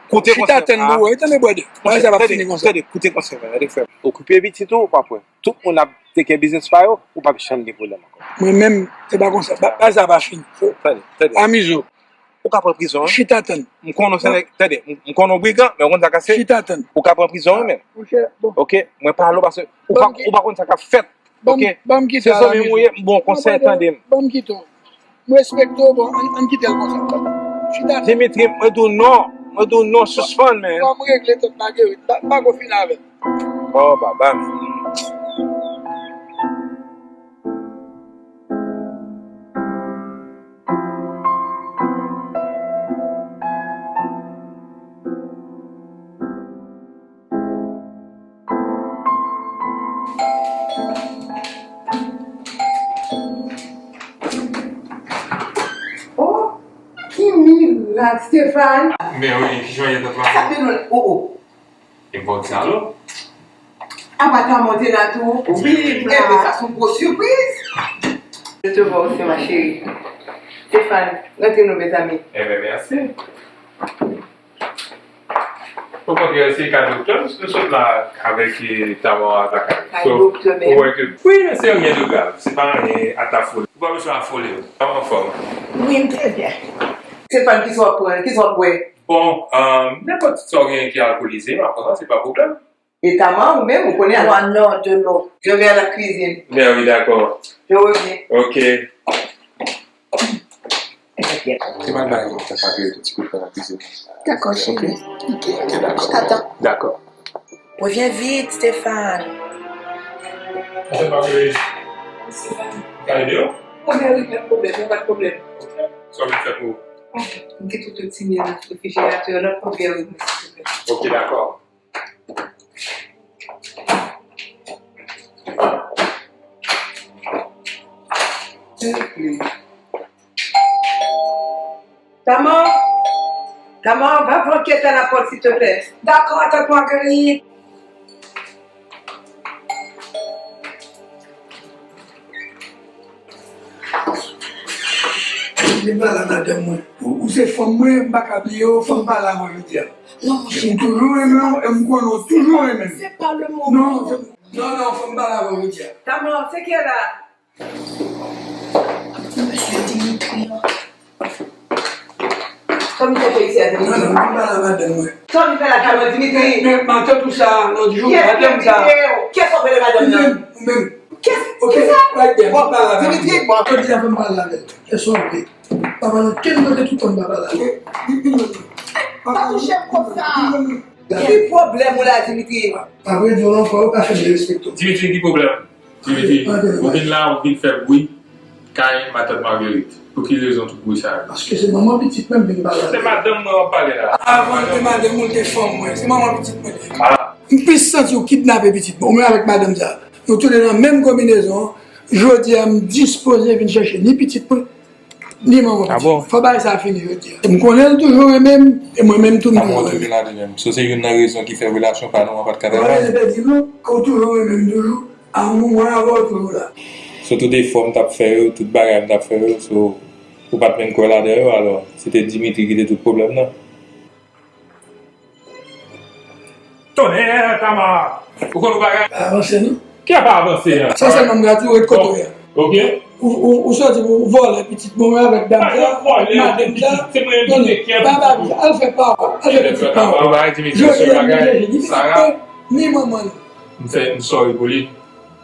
koute konsèy. Chita tann pou wè, tande, brother. Bagay sa p ap fini konsa. Tande, koute konsèy mwen, tande, frè m. Okipe pitit ou, w ap wè. Tout moun ap teke biznis pa yo, ou p ap janm gen pwoblèm ankò. Mwen menm, se pa konsa. Ba-, bagay sa pa fini. Tande, tande. Amize w. Ou ka pran prizon, wi. Chita tann. M konnen w se nèg, tande, m, m konnen w brigan, men w konn sa k ap fèt. Chita tann. Ou ka pran prizon, wi, men. Monchè, bon. Oke, mwen pale w paske ou pa, ou pa konn sa k ap fèt. Oke? Ban m kite w. Se zanmi m ou ye, m ba w konsèy, tande m. Ban m kite w. M respekte w, bon, ann, ann kite l konsa. Chita tann. Dimitri, mwen di w non, mwen di w non, sispann, men. Fò m regle tèt Marguerite. M pa, m pa ko fini avè l. Oh, baba m. Oh, ki mirak, Stéphane! Men wi, ki jan w ye, tante Marie? Sa te lwen, oh, oh. E bon, ti alo? Apa Tama te la tou? Wi, Tama. Enben, sa se yon gwo sipriz. Je te vois aussi, ma chérie. Stéphane, rantre nou, mezanmi. Enben, mèsi. Okontrè, se ka doktè, nou sot la avèk, eh, Tama lakay. Kay doktè menm. Ou wè ke, wi, men se anyen de grav. Se pa anyen a ta foli. Ou pa bezwen afole w. Tama anfòm. Wi, m trè byen. Stéphane, kisa w ap pran? Kisa w ap bwè? Bon, euh, nenpòt sa w genyen ki alkolize, m ap pran, se pa pwoblèm. E Tama, ou menm, ou konnen a... Boire non, de l'eau. Je vais à la cuisine. Ben oui, d'accord. Je reviens. Ok. Se pa l bay yon fè papye yon ti kout nan kizin. Dakò, cheri. Ok, ok, dakò. Dakò. Reviens vite, Stéphane. Madanm Marguerite. Stéphane. Gade deyò. Pwoblèm, wi, pa t pwoblèm, pa t pwoblèm. Ok. Sa w vin fè pou... M gen tout ti mye nan refrijeratè, lòt pwoblèm, wi, silvouplè. Ok, dakò. Tama, Tama, va fè yon kèk a lapòt, silvouplè. Dakò, tante Marguerite. Vin pale a madanm mwen. Ou, ou se fanm mwen, m pa ka bliye w, fò m pale avè w jodi a. Non, monchè. M toujou renmen w, e m konnen w toujou renmen m. Se pa le moman. Non, se, non, non, fò m pale avè w jodi a. Tama, se kiyès la? Mesye Dimitri an. Sa w vin fè isi a, Dimitri? Non, non, m vin pale a madanm mwen. Sa w vin fè la, Dimitri? Men, men, matant ou sa, lòt jou, madanm sa. Kiyès ki te ye? Kiyès w ap rele madanm nan? Ou menm, ou menm. Kiyès? Ok, kisa? Right there, m ap pale avè l. Dimitri, bon. Jodi a, fò m pale avè l. Kiyès w ap rele? Pa pale ankenn kote toutan m pa pale avè l. Pa touche m konsa. Ki pwoblèm ou la, Dimitri? Pa vle di w ankò, ou pa fè derespekte w. Dimitri, ki pwoblèm? Dimitri, ou vin la, ou vin fè bri kay matant Marguerite. Pou ki rezon tout bri sa yo? Paske se manman pitit mwen m vin pale avè l. Se madanm mwen w ap pale la. Avan l te madanm ou, l te fanm mwen. Se manman pitit mwen. Ah. M plis santi w kidnape pitit mwen. Ou menm avèk madanm sa. Nou toude nan menm konbinezon an. Jodi a, m dispoze vin chèche ni pitit mwen, ni manman pitit mwen. Ah bon? Fò bagay sa fini jodi a. M konnen l toujou renmen m, e mwen menm tou m toujou renmen l. Sa montre ke l ap di menm. Sa se youn nan rezon ki fè relasyon pa nou an pa t ka travay. Mwen pèdi non, ke w toujou renmen m toujou. Amou mwen avè w toujou la. So tout efò m t ap fè yo, tout bagay m t ap fè yo, so ou pa t menm kwè ladan yo, alò se te Dimitri ki te tout pwoblèm nan. Tonnè, Tama! Ou konn yon bagay? Pa avanse non. Ki a pa avanse an? Sa sèlman m ka di w, ret kote w ye a. Ok. Ou, ou, ou soti pou vòlè pitit mwen avèk dam sa, madanm sa. Non, non, pa bagay sa. Al fè pawòl, al fè pitit pawòl. Ou pa di Dimitri sou bagay Sara. Ni manman l. M fè, m sòri pou li.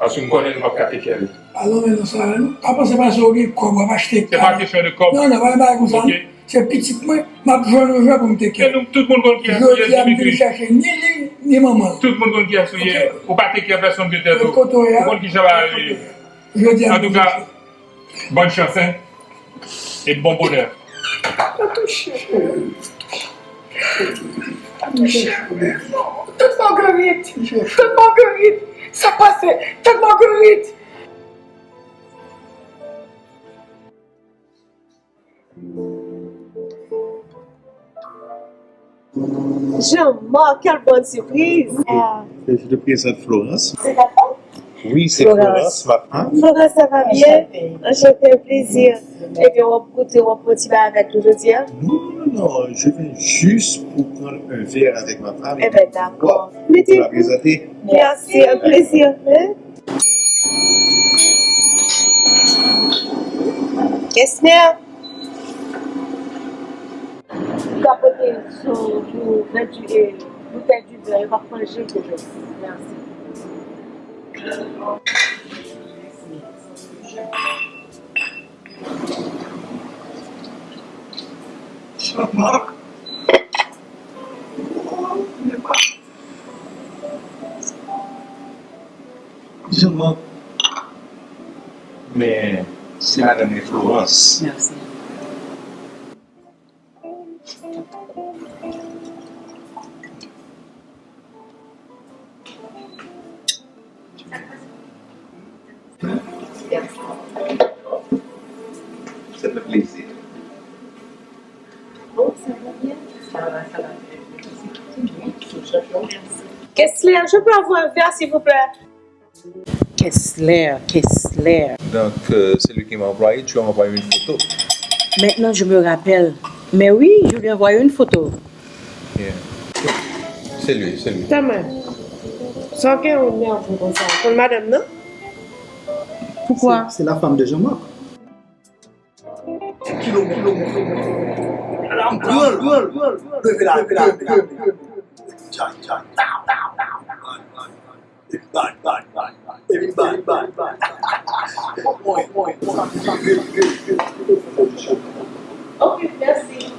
Paske m konnen nou p ap ka take care li. Pa lonmen non Sara non. Pa panse paske w gen kòb w ap achte kay. Se pa kesyon de kòb. Non, non, pa yon bagay konsa non. Se pitit mwen, m ap jwenn yon jan pou m take care. E nou, tout moun konn kiyès ou ye, Dimitri. Jodi a m vin chache ni li, ni manman l. Tout moun konn kiyès ou ye. Ou pa take care pèsonn de tèt ou. Ou konn kijan bagay yo ye. Jodi a m vin chache. Antouka, bòn chans, en. E bon bonè. Tout Marguerite. Tout Marguerite. Sa k pase? Tout Marguerite. Jean-Marc, quelle bonne surprise! Ah. Je te présente Florence. C'est ta femme? Oui, c'est Florence, ma femme. Florence, ça va bien? Enchanté. Enchanté, un plaisir. Ebyen, w ap goute, w ap pran ti bagay avèk nou jodi a? Non, non, non, je viens juste pour prendre un verre avec ma femme. Ebyen, dakò. Bon, mete pou la prezante. Merci, un plaisir. Hein? Kesner. Ou ka pote sou, sou vèt di, eh, boutèy di vè, yo p ap manje toujou. Mèsi. Jean-Marc. Jean-Marc. Men, se madanm li Florence. Mèsi. Ça fait plaisir. Bon, ça va bien? Ça va, ça va très bien. Merci. Kessler, je peux avoir un verre, s'il vous plaît? Kessler, Kessler. Donc, euh, celui qui m'a envoyé, tu as envoyé une photo. Maintenant, je me rappelle. Mais oui, je lui ai envoyé une photo. Yeah. C'est lui, c'est lui. Tèlman. Sa w gen yon nève konsa. Konn madanm nan? Pourquoi? C'est, c'est la femme de Jean-Marc. Kilomèt, kilomèt, kilomèt. Leve la, leve la, leve la. Dja, dja, dja. Epi bad, bad, bad, bad. Epi bad, bad, bad. Mwen, mwen, mwen. Ok, mèsi.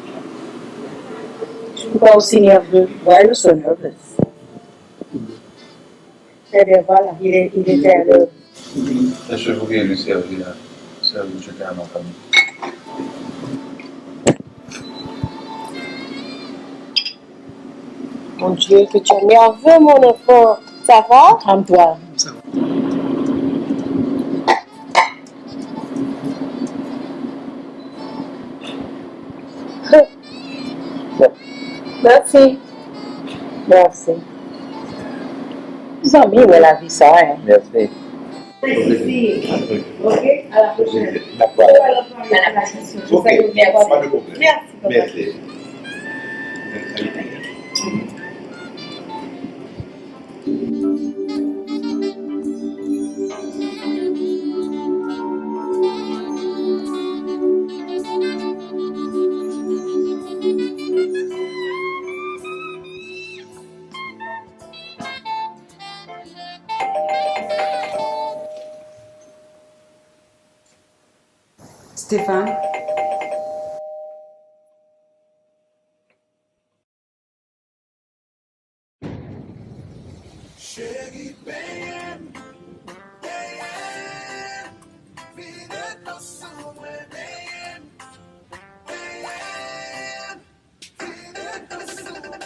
Ou pa osi nève. Why you so nervous? Très bien, voilà. Il est, il était à l'heure. Èske w gen li sèvi la? Sèvi, je t'aime, ma femme. Mon Dieu, que tu es nerveux, mon enfant. Ça va? Calme-toi. Ça va. Merci. Merci. Zanmi, wè lavi sa, hein. Merci. Merci. Ok, à la prochaine. D'accord. À la prochaine. Ok, pas de problème. Merci, papa. Merci. Stéphane. Cheri, benyen m, benyen m, vide dlo sou mwen, benyen m, benyen m, vide dlo sou mwen.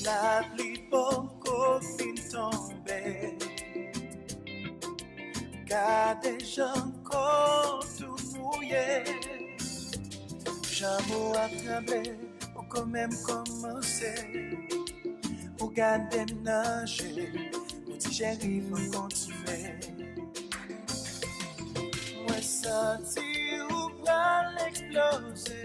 Lapli poko fin tonbe. Gade jan kò w tou mouye. Janm ou ap tranble, poko menm kòmanse. Ou gade m nan je, ou di cheri fò n kontinye. Mwen santi ou pral eksploze.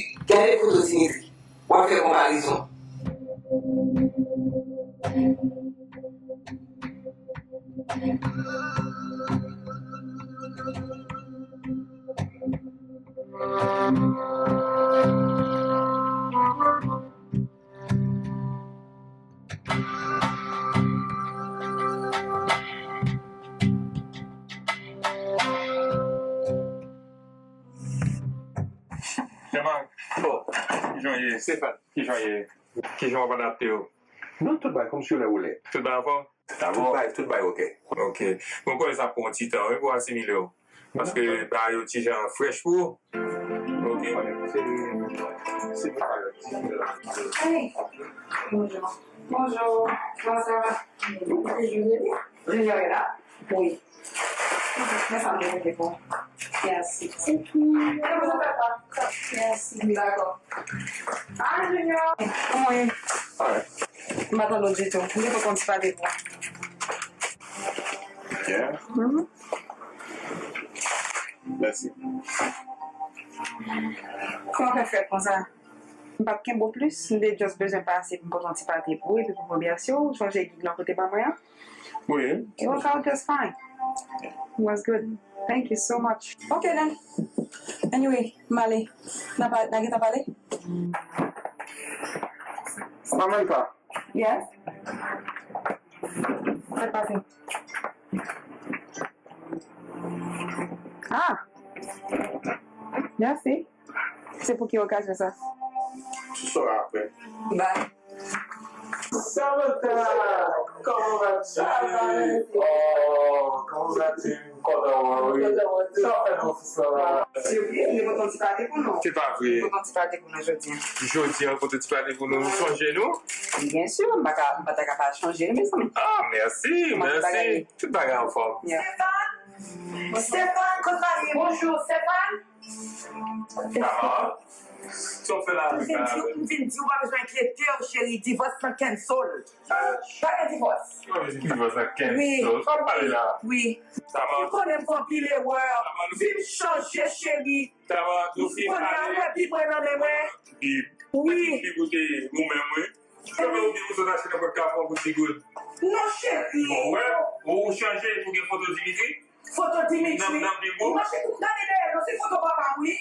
Dimitri, gade foto Dimitri. W ap fè konparezon. Jean-Marc, bon, kijan w ye? Stéphane. Kijan w ye? Kijan w ap adapte w? Non, tout bagay kòmsi w lè ou lè. Tout bagay anfòm? Tout bagay, tout bagay ok. Ok. Mwen konnen sa ap pran yon ti tan, wi, pou asimile w. Paske bagay yo ti jan frèch pou ou. Ok. Hey! Bonjou. Bonjou. Kòman sa va? Junior est là? Wi. Men sa m te mete pou ou. Mèsi. Mèsi. Dakò. Ah, Junior. Kòman w ye? Alright. M pa tande w ditou. M te kontan ti pale pou ou. Yeah. Mhm. Mèsi. Kòman w fè fèt konsa? M p ap kenbe w plis, m te just bezwen pase pou m pote yon ti pati pou ou epi pou m remèsye w. Ou sonje gig lan kote ban mwen an? Wi. It work out just fine. It was good. Thank you so much. Ok then. Anyway, m ale. N a pa, n a gentan pale? Samantha. Yes? Sa k pase? Ah! Mèsi. Se pou ki okazyon sa? Tu sauras après. Bye. Samantha, comment vas-tu? Ça va, merci. Oh, comment vas-tu? M kontan wè w, wi. Sa w fè nan ofis lan la? Sipriz, li pote yon ti pati pou nou. Se pa vre. Li pote yon ti pati pou nou jodi a. Jodi a, pote yon ti pati pou nou. Ou sonje nou? Byen si, m pa ka, m pa ta ka pa sonje nou, mezanmi. Ah, mèsi, mèsi. Tout bagay anfòm. Yeah. Stéphane, kot mari? Bonjou, Stéphane. Kòman? Sa w fè la? M vin di w, m vin di w pa bezwen enkyete w, cheri. Divòs lan cancel. Pa gen divòs. Divòs lan cancel. Wi. Sa w pale la? Wi. Tama. M konnen m fè anpil erè. Tama, nou fin. Vi m chanje, cheri. Tama, nou fin pale. Kounye a, mwen pi pran nan men mwen. Wi. Pi koute nou menm, wi. Kòman ou di ou sot achte nenpòt kafou pou ti goud? Non, cheri. Bon, wè, ou chanje pou gen foto Dimitri? Foto Dimitri. Nan, nan biwo. Ou mache tou gade dèyè nou, se foto papa m, wi.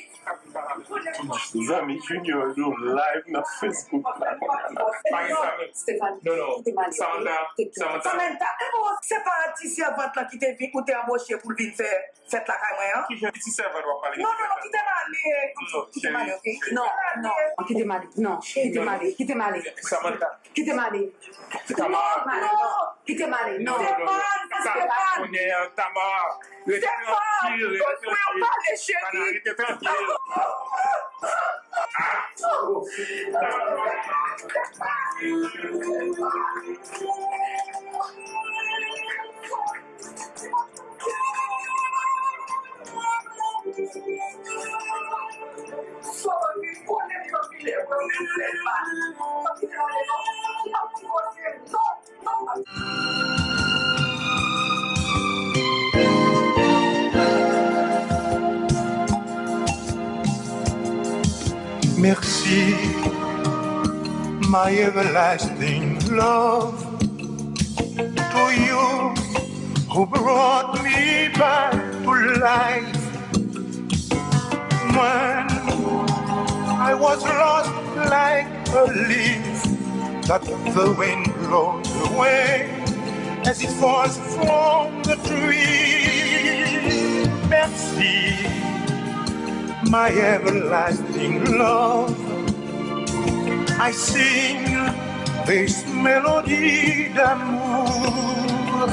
Zanmi Junior yo live nan Facebook la. Pa gen sa menm. Stéphanie, non, non. Kite m ale. Samantha, Samantha. Samantha, e bon, se pa ti sèvant lan ki te vin, ou te anboche pou l vin fè fèt lakay mwen an? Ki jan ti sèvant w ap pale? Non, non, non, kite m ale. Non, non, cheri, cheri. Non, non, kite m ale. Non, cheri, kite m ale. Kite m ale. Samantha. Kite m ale. Kite m ale. Non, non. Kite m ale. Non. Stéphane, Stéphane. Kounye a, Tama. Rete trankil, rete trankil. Stéphane, pa fè w pale, cheri. Ana, rete trankil. Merci, my everlasting love, to you who brought me back to life. When I was lost like a leaf that the wind blows away as it falls from the tree. Merci, my everlasting love. I sing this melody d'amour,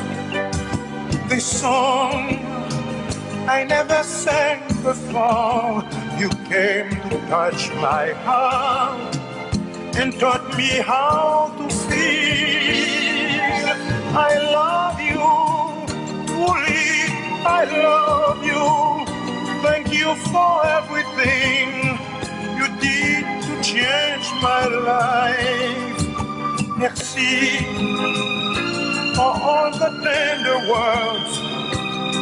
this song I never sang before. You came to touch my heart and taught me how to feel. I love you, truly, I love you. Thank you for everything you did to change my life. Merci for all the tender words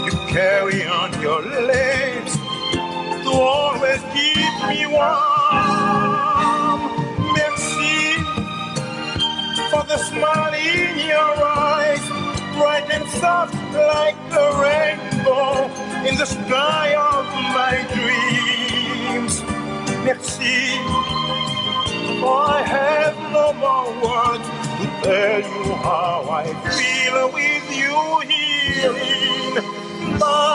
you carry on your lips to always keep me warm. Merci for the smile in your eyes, bright and soft like the rainbow in the sky of my dreams. Merci, for I have no more words to tell you how I feel with you here in my